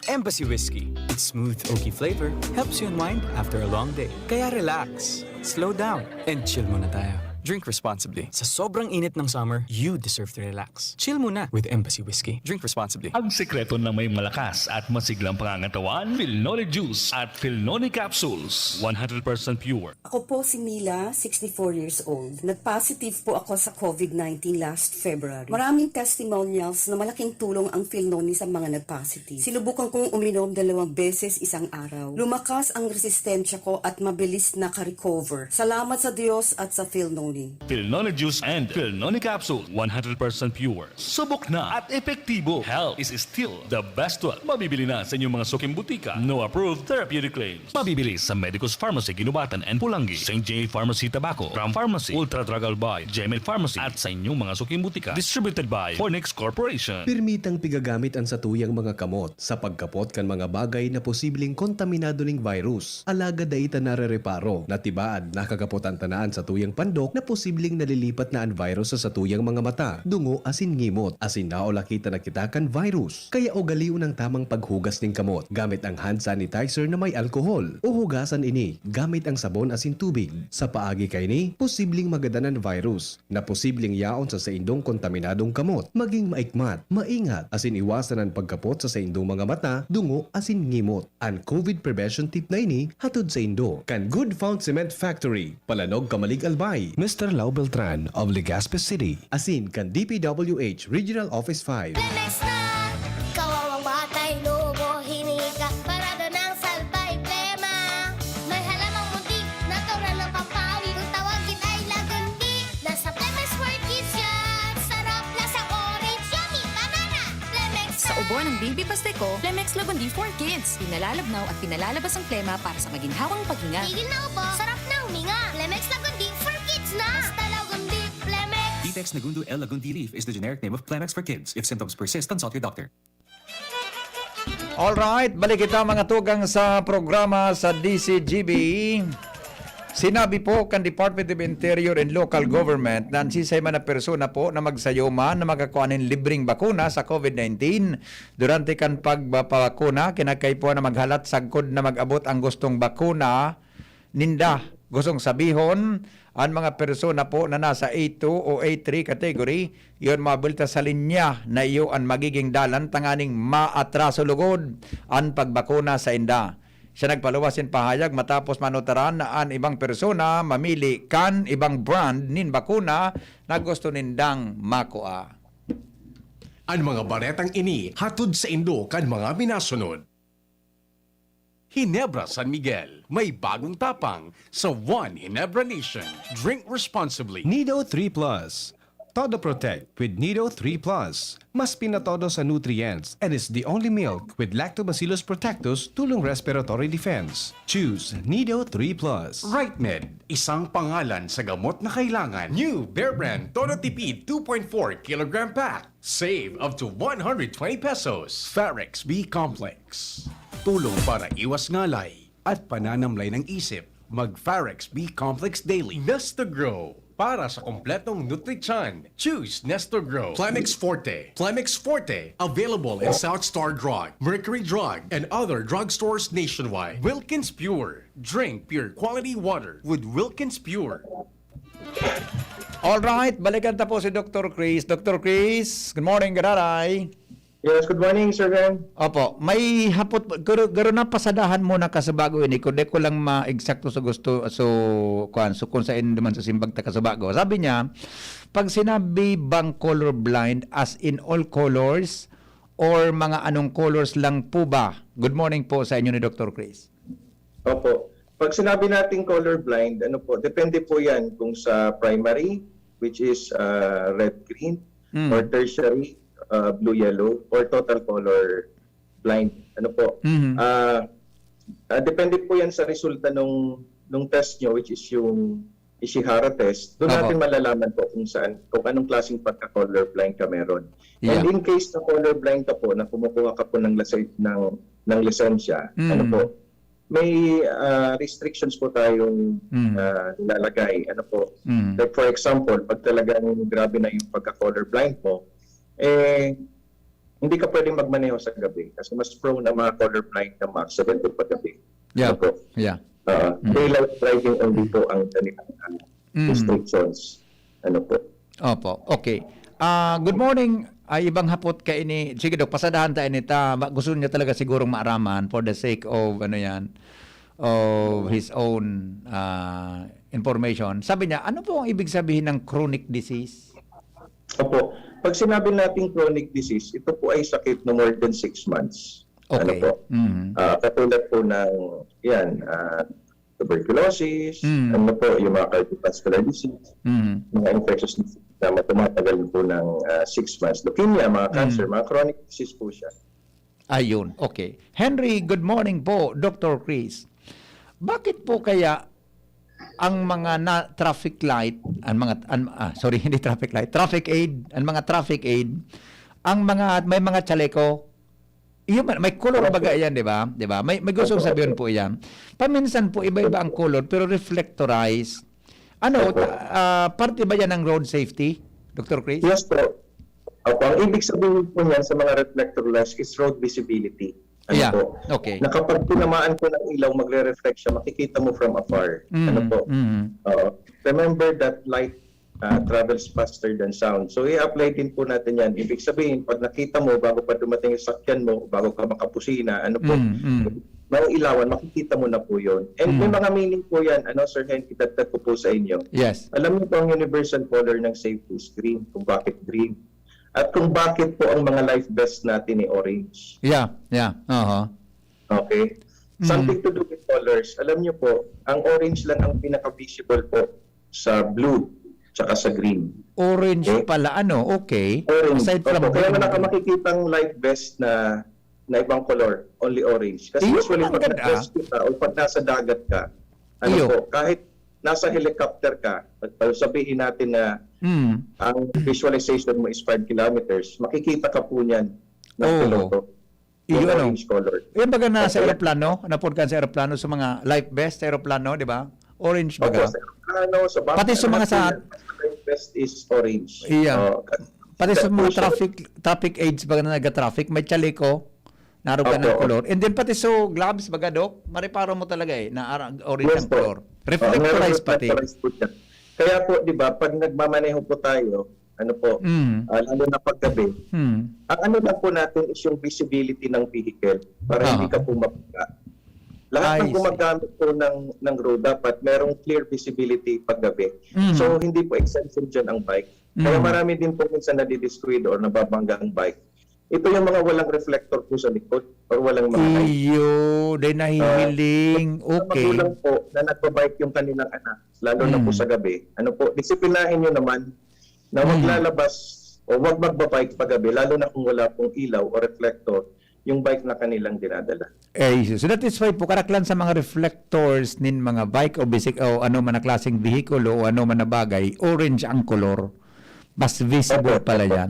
Embassy Whiskey. Its smooth, oaky flavor helps you unwind after a long day. Kaya relax, slow down, and chill muna tayo. Drink responsibly. Sa sobrang init ng summer, you deserve to relax. Chill muna with Embassy Whiskey. Drink responsibly. Ang sekreto ng may malakas at masiglang pangangatawan, Filnoni Juice at Filnoni Capsules. One hundred percent pure. Ako po si Mila, sixty-four years old. Nag-positive po ako sa COVID nineteen last February. Maraming testimonials na malaking tulong ang Filnoni sa mga nag-positive. Sinubukan kong uminom dalawang beses isang araw. Lumakas ang resistensya ko at mabilis naka-recover. Salamat sa Diyos at sa Filnoni. Filnoni Juice and Filnoni Capsule, one hundred percent pure. Subok na at epektibo. Health is still the best wealth. Mabibili na sa inyong mga suking butika. No approved therapeutic claims. Mabibili sa Medicus Pharmacy, Guinobatan and Pulangi, Saint J Pharmacy, Tabaco, Ram Pharmacy, Ultra Drug Albay, Gmail Pharmacy, at sa inyong mga suking butika. Distributed by Fornix Corporation. Pirmitang pigagamit an satuyang mga kamot sa pagkapot kan mga bagay na posibleng kontaminado ning virus. Alagad dai ta narereparo na tibaad nakakapotan ta na an satuyang pandok na posibleng nalilipat na an virus sa satuyang mga mata, dungo asin ngimot, asin naulakita na kita kan virus. Kaya ugalion ang tamang paghugas nin kamot gamit ang hand sanitizer na may alkohol, o hugasan ini gamit ang sabon asin tubig. Sa paagi kaini, posibleng magadan an virus na posibleng yaon sa saindong kontaminadong kamot. Maging maikmat, maingat, asin iwasan an pagkapot sa saindong mga mata, dungo, asin ngimot. An COVID Prevention Tip na ini hatod saindo kan Good Found Cement Factory, Palanog, Camalig, Albay, Mister Lau Beltran of Legazpi City, asin kan D P W H Regional Office five. Lemex na! Kawawang batay, lubo, hinika, parada ng salbay, plema. May halamang muntik, natural na pampawi. Kung tawagin ay lagundi, nasa Lemex for Kids yan. Sarap, lasang orange, yummy, banana. Lemex Sa ubo ng baby pastiko, Lemex Lagundi for Kids. Pinalalabnaw at pinalalabas ang plema para sa maginhawang paghinga. Tigil na ubo, sarap na huminga. Lemex Lagundi for Kids na. Basta Lagundi, Lemex. Ditex Nagundo L Lagundi Leaf is the generic name of Clemex for kids. If symptoms persist, consult your doctor. Alright, balik kita mga tugang sa programa sa D C G B. Sinabi po kan Department of Interior and Local Government na an siisay man na persona po na magsayuman na makakua nin libreng bakuna sa COVID nineteen, durante kan pagbabakuna, kinakaipuhan na maghalat sagkod na mag-abot ang gustong bakuna ninda. Gustong sabihon, an mga persona po na nasa A two o A three category, iyon mabuelta sa linya na iyo an magiging dalan tanganing maatraso lugod an pagbakuna sainda. Siya nagpaluwas nin pahayag matapos manutaran na an ibang persona mamili kan ibang brand nin bakuna na gusto nindang makua. An mga baretang ini hatod saindo kan mga minasunod. Ginebra San Miguel, may bagong tapang sa One Ginebra Nation. Drink responsibly. Nido three plus. Todo Protect with Nido three plus. Mas pinatodo sa nutrients and is the only milk with Lactobacillus protectus tulong respiratory defense. Choose Nido three plus. Rightmed, isang pangalan sa gamot na kailangan. New Bear Brand Todo Tipid two point four kilogram pack. Save up to one hundred twenty pesos. Farex B Complex. Tulong para iwas ngalay at pananamlay ng isip. Mag Farex B Complex Daily. Nesta Grow. Para sa kompletong nutrition, choose Nesta Grow. Plemex Forte. Plemex Forte. Available in South Star Drug, Mercury Drug, and other drugstores nationwide. Wilkins Pure. Drink pure quality water with Wilkins Pure. Alright, balikan ta po si Doctor Chris. Doctor Chris, good morning, gararay. Yes, good morning, Sir Ren. Opo, may hapot, garo, garo na pasadahan mo na kasubago ini, kundi ko lang ma-eksakto sa gusto, so, kuan, so kung saan naman sa simbag ta kasubago. Sabi niya, pag sinabi bang colorblind, as in all colors, or mga anong colors lang po ba? Good morning po sa inyo ni Doctor Chris. Opo. Pag sinabi nating colorblind, ano po, depende po yan kung sa primary, which is uh, red-green, mm. or tertiary, uh, blue-yellow, or total color blind. Ano po? Mm-hmm. Uh, uh, depende po yan sa resulta nung, nung test nyo, which is yung Ishihara test. Doon natin malalaman po kung saan, kung anong klaseng pagka-colorblind ka meron. Yeah. And in case na colorblind ka po, na kumukuha ka po ng, ng, ng lisensya, mm. ano po, may uh, restrictions po tayong mm. uh, nilalagay. Ano po? Mm. Like for example, pag talagang grabe na yung pagka-colorblind mo, eh, hindi ka pwedeng magmaneho sa gabi kasi mas prone ang mga colorblind na ma-accident pag gabi. Yeah. Ano po? Yeah. Uh, mm. Daylight driving only po ang kanilang uh, mm. restrictions. Ano po? Opo. Okay. Uh, good morning. Ay, ibang hapot ka ini. Sige, Dok, pasadahan ta ini ta. Gusto niya talaga sigurong maaraman for the sake of, ano yan, of his own uh, information. Sabi niya, ano po ang ibig sabihin ng chronic disease? Opo. Pag sinabi natin chronic disease, ito po ay sakit na more than six months. Okay. Ano po? Mm-hmm. Uh, katulad po ng, yan, uh, tuberculosis, mm. ano po, yung mga cardiovascular disease, mm. mga infectious disease na tumatagal po ng uh, six months. Leukemia, mga cancer, mm. mga chronic disease po siya. Ayun, okay. Henry, good morning po, Doctor Chris. Bakit po kaya ang mga na traffic light, ang mga an, ah, sorry, hindi traffic light, traffic aid, ang mga traffic aid, ang mga may mga chaleco, yun, may color baga yan, di ba? Di ba? May, may gusto sabihin po yan. Paminsan po, iba-iba ang color, pero reflectorized. Ano, uh, parte ba yan ng road safety, Doctor Chris? Yes po. Opo, ang ibig sabihin po niyan sa mga reflector lights is road visibility. Ano yeah. po? Okay. Na kapag tinamaan po ng ilaw, magre-reflect siya, makikita mo from afar. Mm, ano po? Mm. Uh, remember that light uh, travels faster than sound. So, i-apply din po natin yan. Ibig sabihin, pag nakita mo, bago pa dumating yung sakyan mo, bago ka makapusina, ano po, mm, mm. mailawan, makikita mo na po yun. And mm. may mga meaning po yan, ano, Sir Hen, idagdag ko po sa inyo. Yes. Alam niyo po ang universal color ng safety is green, kung bakit green. At kung bakit po ang mga life vest natin ni orange. Yeah, yeah. Uh-huh. Okay? Mm. Something to do with colors. Alam niyo po, ang orange lang ang pinaka-visible po sa blue tsaka sa green. Orange okay? pala, ano? Okay. Orange. Aside from okay. Kaya wala ka makikitang life vest na na ibang color, only orange. Kasi Iyo, usually pag nag-rescue ka o pag nasa dagat ka, ano Iyo. po, kahit nasa helicopter ka, sabihin natin na mm. ang visualization mo is five kilometers, makikita ka po niyan ng oh. piloto. Iyo, ano? Orange color. Yung baga na sa aeroplano, napod ka sa aeroplano, sa mga life vest sa aeroplano, di ba? Orange baga. Opo, sa aeroplano, sa bangka, Pati sa mga sa life vest is orange. Iya. Oh, Pati sa mga traffic traffic aids baga na nag-traffic, may chaleco, narog ka ng color. And then pati so gloves baga, Doc, mareparo mo talaga eh, na orange yes, ang color. Reflectorized oh, pati. Reflectorized po siya. Kaya po, di ba, pag nagmamaneho po tayo, ano po, mm. uh, lalo na paggabi, mm. ang ano lang po natin is yung visibility ng vehicle para ah. hindi ka po mapiga. Lahat Ay, ng gumagamit po ng, ng road dapat merong clear visibility paggabi. Mm. So, hindi po exemption dyan ang bike. Kaya mm. marami din po minsan nadidiskuido or nababangga ang bike. Ito yung mga walang reflector po sa likod or walang mga light. Iyo, day nahihiling. Uh, okay. Magulang po na nagbabike yung kanilang anak, lalo mm. na po hmm. sa gabi. Ano po, disiplinahin nyo naman. na wag Mm. lalabas o wag magbabike paggabi, lalo na kung wala pong ilaw o reflector yung bike na kanilang dinadala. Eh, so that is why po, karaklan sa mga reflectors nin mga bike o bisik-, o ano man na klaseng vehikulo o ano man na bagay, orange ang kolor. Mas visible Opo, pala opo. yan.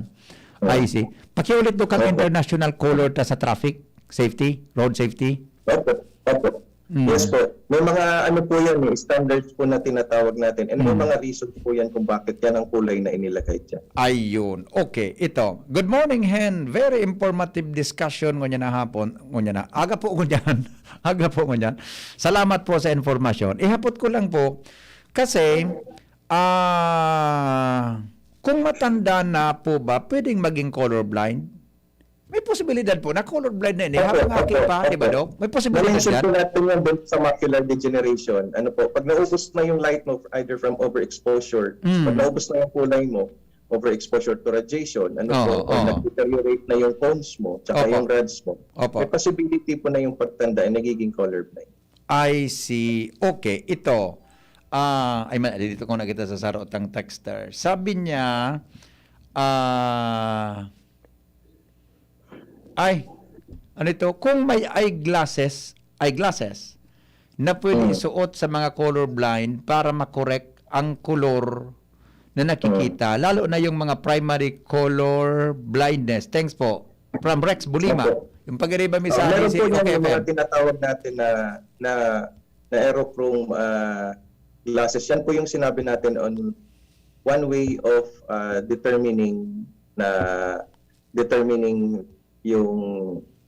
Opo. I see. Pakiulit do kang Opo. international color ta sa traffic safety, road safety? Opo, opo. Mm. Yes po. May mga ano po yan eh, standards po na tinatawag natin. And may Mm. mga reason po yan kung bakit yan ang kulay na inilagay dyan. Ayun. Okay, ito. Good morning, Hen. Very informative discussion ngunyan na hapon. Ngunyan na. Aga po ngunyan. Aga po ngunyan. Salamat po sa informasyon. Ihapot ko lang po, kasi, ah, kung matanda na po ba, pwedeng maging colorblind? May posibilidad po na colorblind na ini, Opo, habang aki opo, pa, di ba, opo. Dok? May posibilidad Na-mention yan? po natin yan dun sa macular degeneration. Ano po, pag naubos na yung light mo, either from overexposure, Mm. pag naubos na yung kulay mo, overexposure to radiation, ano Oo, po, or oo. nag-deteriorate na yung cones mo, tsaka Opo. yung rods mo, Opo. may possibility po na yung pagtanda ay nagiging colorblind. I see. Okay, ito. Ah, ay, ma-, dito ko nakita sa sarotang texter. Sabi niya, ah, ay, ano ito? Kung may eyeglasses, eyeglasses na pwede Hmm. isuot sa mga colorblind para makorek ang kolor na nakikita, Hmm. lalo na yung mga primary color blindness. Thanks po. From Rex Bulima. Opo. Yung pag-iriba mi Ah, sa meron D C, po yan okay, yung mga okay. tinatawag natin na, na, na aerochrome, ah, glasses. Yan po yung sinabi natin on one way of, ah, determining na, determining yung,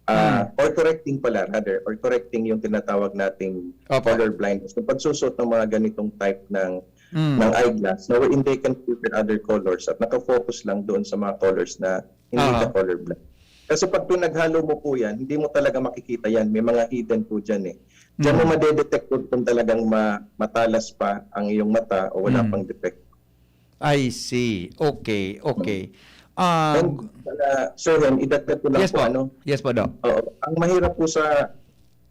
ah, Hmm. or correcting pala, rather, or correcting yung tinatawag nating Opo. color blindness. Yung pagsusot ng mga ganitong type ng, Hmm. ng eyeglass, na wherein they can filter other colors at nakafocus lang doon sa mga colors na hindi Aha. ka colorblind. Kasi pag pinaghalo mo po yan, hindi mo talaga makikita yan. May mga hidden po dyan eh. Diyan mo Hmm. madedetect po kung talagang ma-, matalas pa ang iyong mata o wala Hmm. pang depekto. I see. Okay, okay. Hmm. Ah, And, uh, Sir Hen, idagdag ko lang Yes po, po. ano, Yes po, Doc. Oo. Ang mahirap po sa,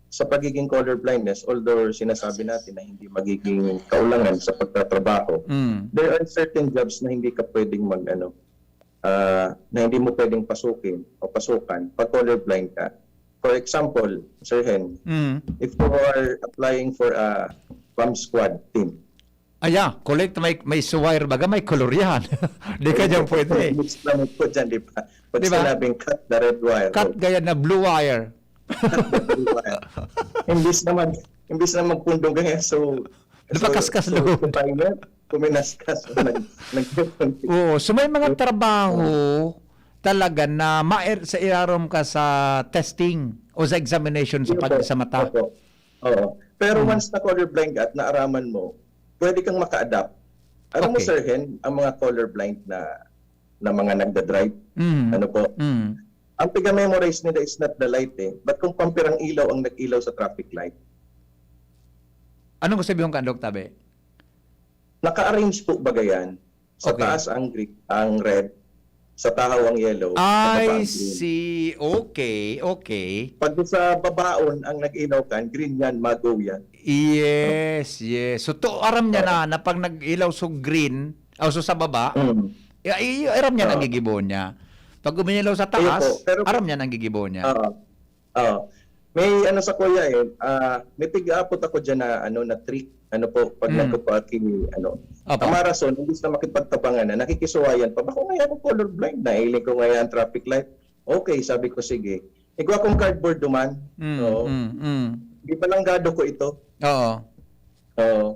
sa pagiging colorblindness, although sinasabi natin na hindi magiging kaulangan sa pagtatrabaho, Mm. there are certain jobs na hindi ka pwedeng mag, ano, ah, na hindi mo pwedeng pasukin o pasukan pag colorblind ka. For example, Sir Hen, Mm. if you are applying for a bomb squad team, Aya, collect, may, may suwire baga, may kolor yan. Di ka dyan pwede. Mix lang po dyan, di ba? Pag Di ba? sinabing cut the red wire, Cut oh. gaya na blue wire. Cut the blue wire. Imbis na mag-, imbis na magpundong ganyan, so, Napakaskas so, loob. so, so, puminaskas. Nag-, nag- Oo, so may mga trabaho talaga na mair-, sa irarom ka sa testing o sa examination sa Yun pag-, po. sa mata. Opo. Oo. Pero Hmm. once na colorblind ka at naaraman mo, pwede kang maka-adapt. Alam mo, Okay. Sir Hen, ang mga colorblind na, na mga nagda-drive, Hmm. ano po, Hmm. ang piga-memorize nila is not the light eh. But kung pampirang ilaw ang nag-ilaw sa traffic light? Anong sabi mong kandok, tabi? Naka-arrange po baga yan? Sa Okay. taas ang green, ang red, sa tahaw ang yellow, sa baba I ang green. see. Okay, okay. Pag sa babaon ang nag-ilaw kan, green yan, mago yan. Yes, yes. So, to, aram niya Oo. na, na pag nag-ilaw so green, o so sa baba, Mm. i-, i-, aram niya na Oo. gigibo niya. Pag umilaw sa Ayun taas, po. Pero aram niya na gigibo niya. Oo. Oo. May ano sa kuya eh, ah, may pig-aapot ako dyan na, ano, na trick. Ano po, pag Mm. nagpapaki-, ano. Opo. Ang marason, imbis na makipagtabangan na, nakikisuwayan pa. "Bako ngaya ako colorblind, nailing ko ngaya ang traffic light." "Okay," sabi ko, "sige." Igwa kong cardboard duman. Mm, Oo. mm, mm. Di balanggado ko ito. Oo. Oo.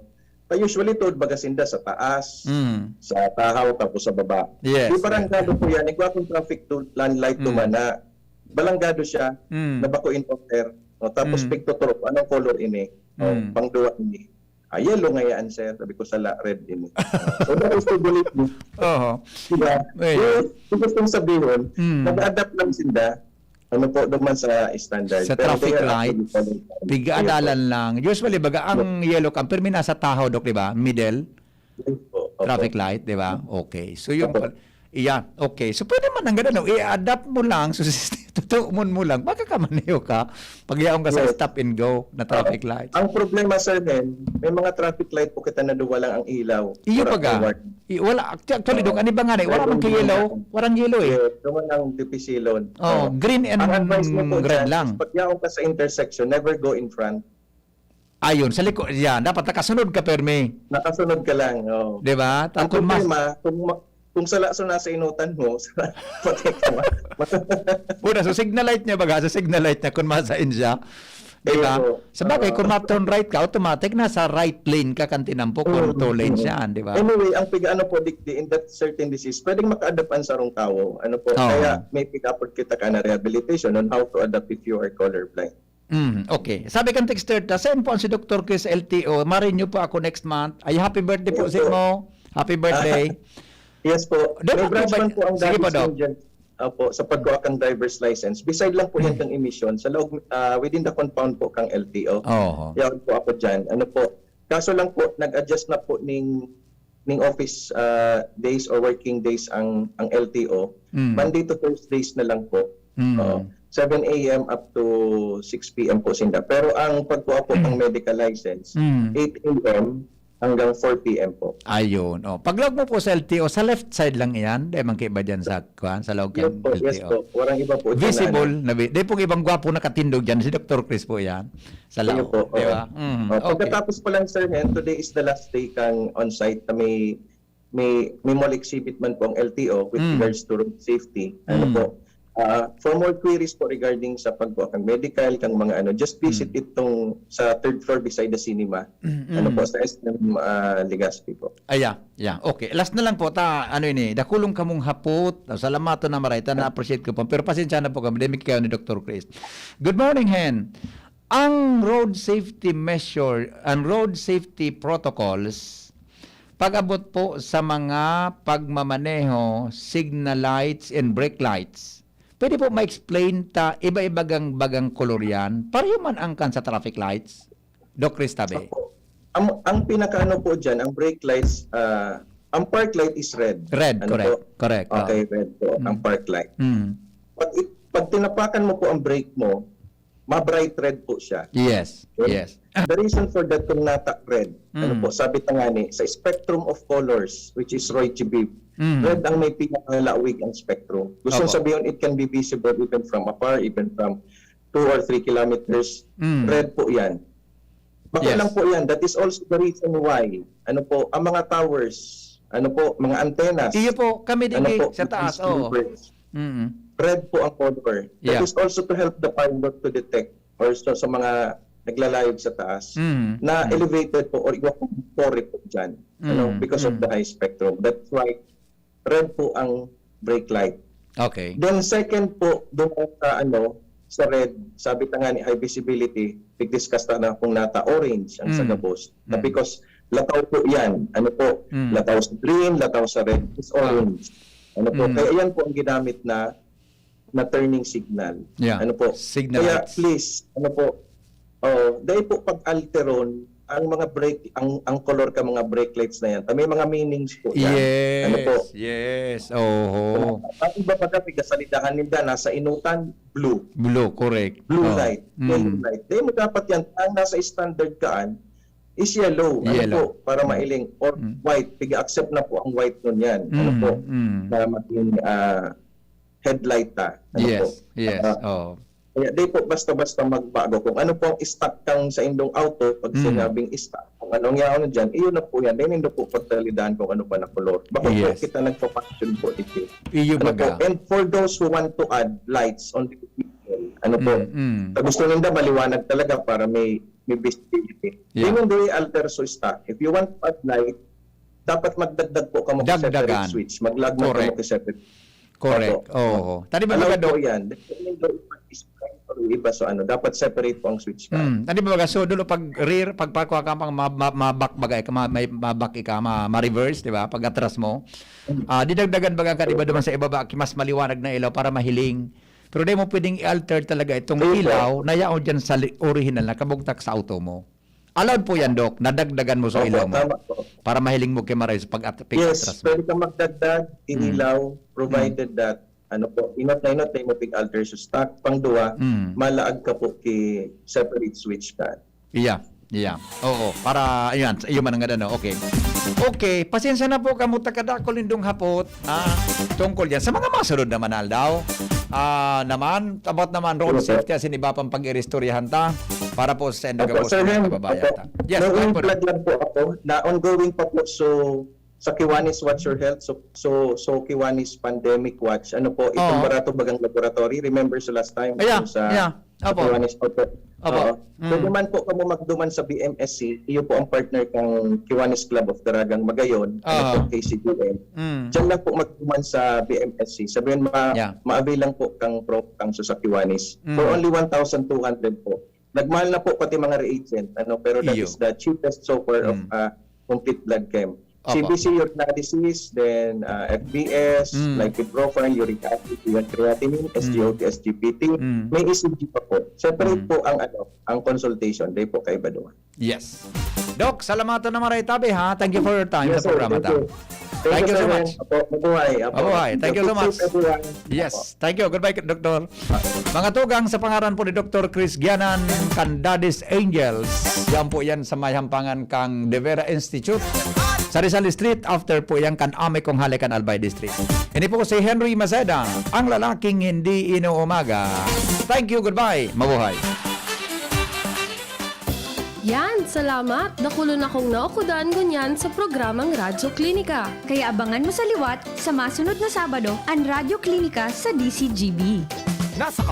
Ta usually, tuod baga sinda sa taas, Mm. sa tahaw, tapos sa baba. Yes, Di yes. balanggado ko yan. Igwa kong traffic to, land light Mm. duman na balanggado siya, Mm. na bako in order. O, tapos Mm. pigtuturo, "Anong color ini?" O, Mm. "Pangduwa ini." "Ah, yellow ngayaan, sir." Sabi ko, "Sala, red ini." So, that is to believe me. Oho. Diba? Well. So, gusto kong sabihin, Mm. nag-adapt lang sinda. Ano po, duman sa standard. Sa Pero traffic they are light, actually following the piga-adalan Ayun po. lang. Usually, baga, ang Yes. yellow ka, pirmi nasa tahaw, Dok, di ba? Middle? Yes po. Opo. Traffic light, di ba? Okay. So, yung Opo. pal-, Iya, okay. So, pwede man ang ganun, no? I-adapt mo lang, so, tutuon mo lang, makakamaneho ka, pag yaon ka sa Yes. stop and go na traffic lights. Ang problema, Sir Nen, may mga traffic light po kita na duwa lang ang ilaw. Iyo Wala baga. ang warning. I, wala, actually, actually, dong, Oo. ano ba nga na, wala Meron mang din yellow, yan. walang yellow eh. Yes, naman ang dipisilon. Oh, Oo. green and Ang advice mo po red dyan, lang. Pag yaon ka sa intersection, never go in front. Ayun, sa likod, yan, dapat nakasunod ka, permi. Nakasunod ka lang. Oh. Di ba? Ang Kung mas, problema, kung, ma- kung sa laso na sa inutan mo, patay ka ma. Una, so signal light niya baga, sa signal light niya kung masain siya. Di ba? Ayun po. Sa bagay, Oo. kung ma-turn right ka, automatic, nasa right lane ka kan tinampo kung Mm, two lanes mm. yan, di ba? Anyway, ang piga ano po, dikdi, in that certain disease, pwedeng maka-adapt ang sarong tawo. Ano po, Oo. Kaya may pick-up kita ka na rehabilitation on how to adapt if you are colorblind. Mm, okay. Sabi kan texter, ta, saan po ang si Doktor Chris L T O? Marinyo po ako next month. Ay, happy birthday po Yes sa po. mo. Happy birthday. Yes po. Doon May ako branch ba- man po ang Sige po, Davis Doc. Indian. Opo, sa pagkuha kang driver's license. Beside lang po yan kang emission. Sa loob, ah, within the compound po kang L T O. Oo. Yaon po ako dyan. Ano po? Kaso lang po, nag-adjust na po ning ning office ah, days or working days ang ang L T O. Mm. Monday to Thursdays na lang po. Mm. Oo. seven a m up to six p m po sinda. Pero ang pagkuha po ng medical license, Mm. eight a m hanggang four p m po. Ayun. Oh. Pag-log mo po sa L T O, sa left side lang iyan. Di man kaiba dyan sa, kuwan, sa loob Yes ng po, yes L T O. po. Walang iba po dyan. Visible. Ano. Na, di po ibang gwapo nakatindog dyan, si Doktor Chris po yan. Sa Ayun loob. Po, Di oo. ba? Mm, Oh, okay. Pagkatapos po lang, Sir Hen, today is the last day kang on-site na may may may mall exhibit man po ang L T O with Mm. regards to road safety. Ano Mm. po? Ah, for more queries po regarding sa pagkuha kang medical, kang mga ano, just visit Mm. itong sa third floor beside the cinema. Mm, Ano mm. po, sa S M ah, Legazpi po. Aya, yeah. Okay. Last na lang po, ta, ano ini, dakulong kamong hapot. Salamaton na maray, ta, na-appreciate ko po. Pero pasensya na po kami, dahil kayo ni Doktor Chris. Good morning, Hen. Ang road safety measure, ang road safety protocols, pag-abot po sa mga pagmamaneho, signal lights and brake lights, pwede po ma-explain ta iba-iba gang bagang kolor yan? Pareho man ang kan sa traffic lights? Doc Chris Tabe. Opo. Ang, ang pinakaano po dyan, ang brake lights, ah, ang park light is red. Red, Ano correct. po? Correct. Okay, Oo. red po ang Mm. park light. Mm. Pag, pag tinapakan mo po ang brake mo, ma-bright red po siya. Yes. Okay? Yes. The reason for that kung nata red, ano Mm. po, sabi ta nga ni, sa spectrum of colors, which is Roy G. Biv, Mm. red ang may pinakalawig ang spectrum. Gusto Opo. sabihin, it can be visible even from afar, even from two or three kilometers. Mm. Red po yan. Bako Yes. lang po yan. That is also the reason why, ano po, ang mga towers, ano po, mga antennas, Iyo po, kami din ano eh, po, sa taas. Oo. transceivers, Mm. red po ang color. That Yeah. is also to help the pilot to detect or so, sa mga nagla-live sa taas Mm. na Mm. elevated po or iwan po po dyan. Ano, Mm, because of mm. the high spectrum. That's why red po ang brake light. Okay. Then second po, doon sa ano, sa red, sabi ta nga ni high visibility, pig-discuss ta na kung nata orange ang sa Mm. gabos. Na Mm. because lataw po yan. Ano po? Mm. Lataw sa green, lataw sa red, is Ah. orange. Ano po? Mm. Kaya yan po ang ginamit na na turning signal. Yeah. Ano po? Signal Kaya lights. Please, ano po? Oh, dahil po pag alteron ang mga brake, ang ang color ka mga brake lights na yan, may mga meanings po yan. Yes. Ano po? Yes. Oho. Ang iba pa kasi kasalidahan ninda nasa inutan, blue. Blue, correct. Blue Oh. light, Mm. yellow light. Dahil mo dapat yan, ang nasa standard kaan is yellow. Ano Yellow. Po? Para Mm. mailing. Or Mm. white, pig-accept na po ang white nun yan. Ano Mm, po? mm. Na maging ah, headlight ta. Ano Yes, po? yes. Ah, Oh. Kaya di po basta-basta magbago. Kung ano po ang stock kang sa indong auto, pag Mm. sinabing stock, kung anong yaon dyan, iyon na po yan. Then hindi po pagtalidahan kung ano pa na color. Baka Yes. Po kita nagpa-function po ito. Iyo Ano baga. Po? And for those who want to add lights on the vehicle, ano po, Mm, mm. pag gusto ninda maliwanag talaga para may may visibility. Yeah. Then hindi alter so stock. If you want to add light, dapat magdagdag po kamo sa Dagdagan. Separate switch. Mag-log man Correct. Kamo sa separate. Correct. Opo. Oo. Tadi ba Allowed baga, po Doc? Yan. Then hindi iba sa ano, dapat separate po ang switch ka. Hmm. Tadi ba baga, so, dulo pag rear, pagpakuha ka, pang ma- ma- mabak bagay ka, ma- may mabak ka, ma- ma-reverse, di ba? Pag atras mo. Ah, didagdagan baga ka, di ba, duman sa ibaba, mas maliwanag na ilaw para mahiling. Pero di mo pwedeng i-alter talaga itong Ayun po. Ilaw na yaon dyan sa li- original na kabugtak sa auto mo. Allowed po yan, Doc. Nadagdagan mo sa Opo, ilaw mo. Tama po. Para mahiling mo kay maray sa pag-at- Yes, pag-atras mo. Pwede kang magdagdag, inilaw, provided that, ano po, inot na inot, di mo pig-alter sa stock. Pangduwa, Mm. malaag ka po ki separate switch ka. Iya, iya. Oo, para, ayan, sa iyo man ang ano, okay. Okay, pasensya na po kamo ta kadakol nindong hapot, ah, tungkol yan. Sa mga masunod naman aldaw, ah, naman, about naman road Opo. safety, asin iba pang pag-iristoryahan ta, para po sa indo Opo, gabos Sir na Hem, kababayan opo. ta. Yes, May go ahead po, Doc. plug lang po ako na ongoing pa po. So, sa Kiwanis Watch Your Health, so, so, so Kiwanis Pandemic Watch, ano po, itong Oo. Barato Bagang Laboratory, remember sa last time, Ayan, yung sa ayan. Opo. Kiwanis, opo. Opo. Oo. Mm. Pwede man po kamo magduman sa B M S C, iyo po ang partner kang Kiwanis Club of Daragang Magayon, ano Oo. po, K C D M. Mm. Diyan lang po magduman sa B M S C. Sabihin, ma Yeah. ma-avail lang po kang pro kang sa Kiwanis. Mm. For only one thousand two hundred po. Nagmahal na po pati mga reagent, ano, pero that Iyo. is the cheapest so far of Mm. uh, complete blood chem. Opo. C B C, urinalysis, then uh, F B S, Mm. lipid profile, uric acid, creatinine, S G O T, S G P T, Mm. may E C G pa po. Separate Mm. po ang ano, ang consultation, di po kaiba doon. Yes. Doc, salamatan na maray tabi, ha. Thank you for your time Yes, sa sir. programa Thank ta. you. Thank Thank you, you so Sir Ren. much. Opo, mabuhay. Opo. Mabuhay. Thank you so Keep safe, much. Everyone. Yes. Opo. Thank you. Goodbye, Doktor. Mga tugang, sa pangaran po ni Doktor Chris Gianan, kan Daddy's Angels. Yan po yan sa may hampangan kang De Vera Institute. Sa Rizal Street, after po yan kan Ame kong hale kan Albay District. Ini po si Henry Maceda, ang lalaking hindi inuumaga. Thank you. Goodbye. Mabuhay. Yan, salamat. Dakulon akong naukudan ngunyan sa programang Radyo Klinika. Kaya abangan mo sa liwat sa masunod na Sabado an Radyo Klinika sa D C G B. Nasa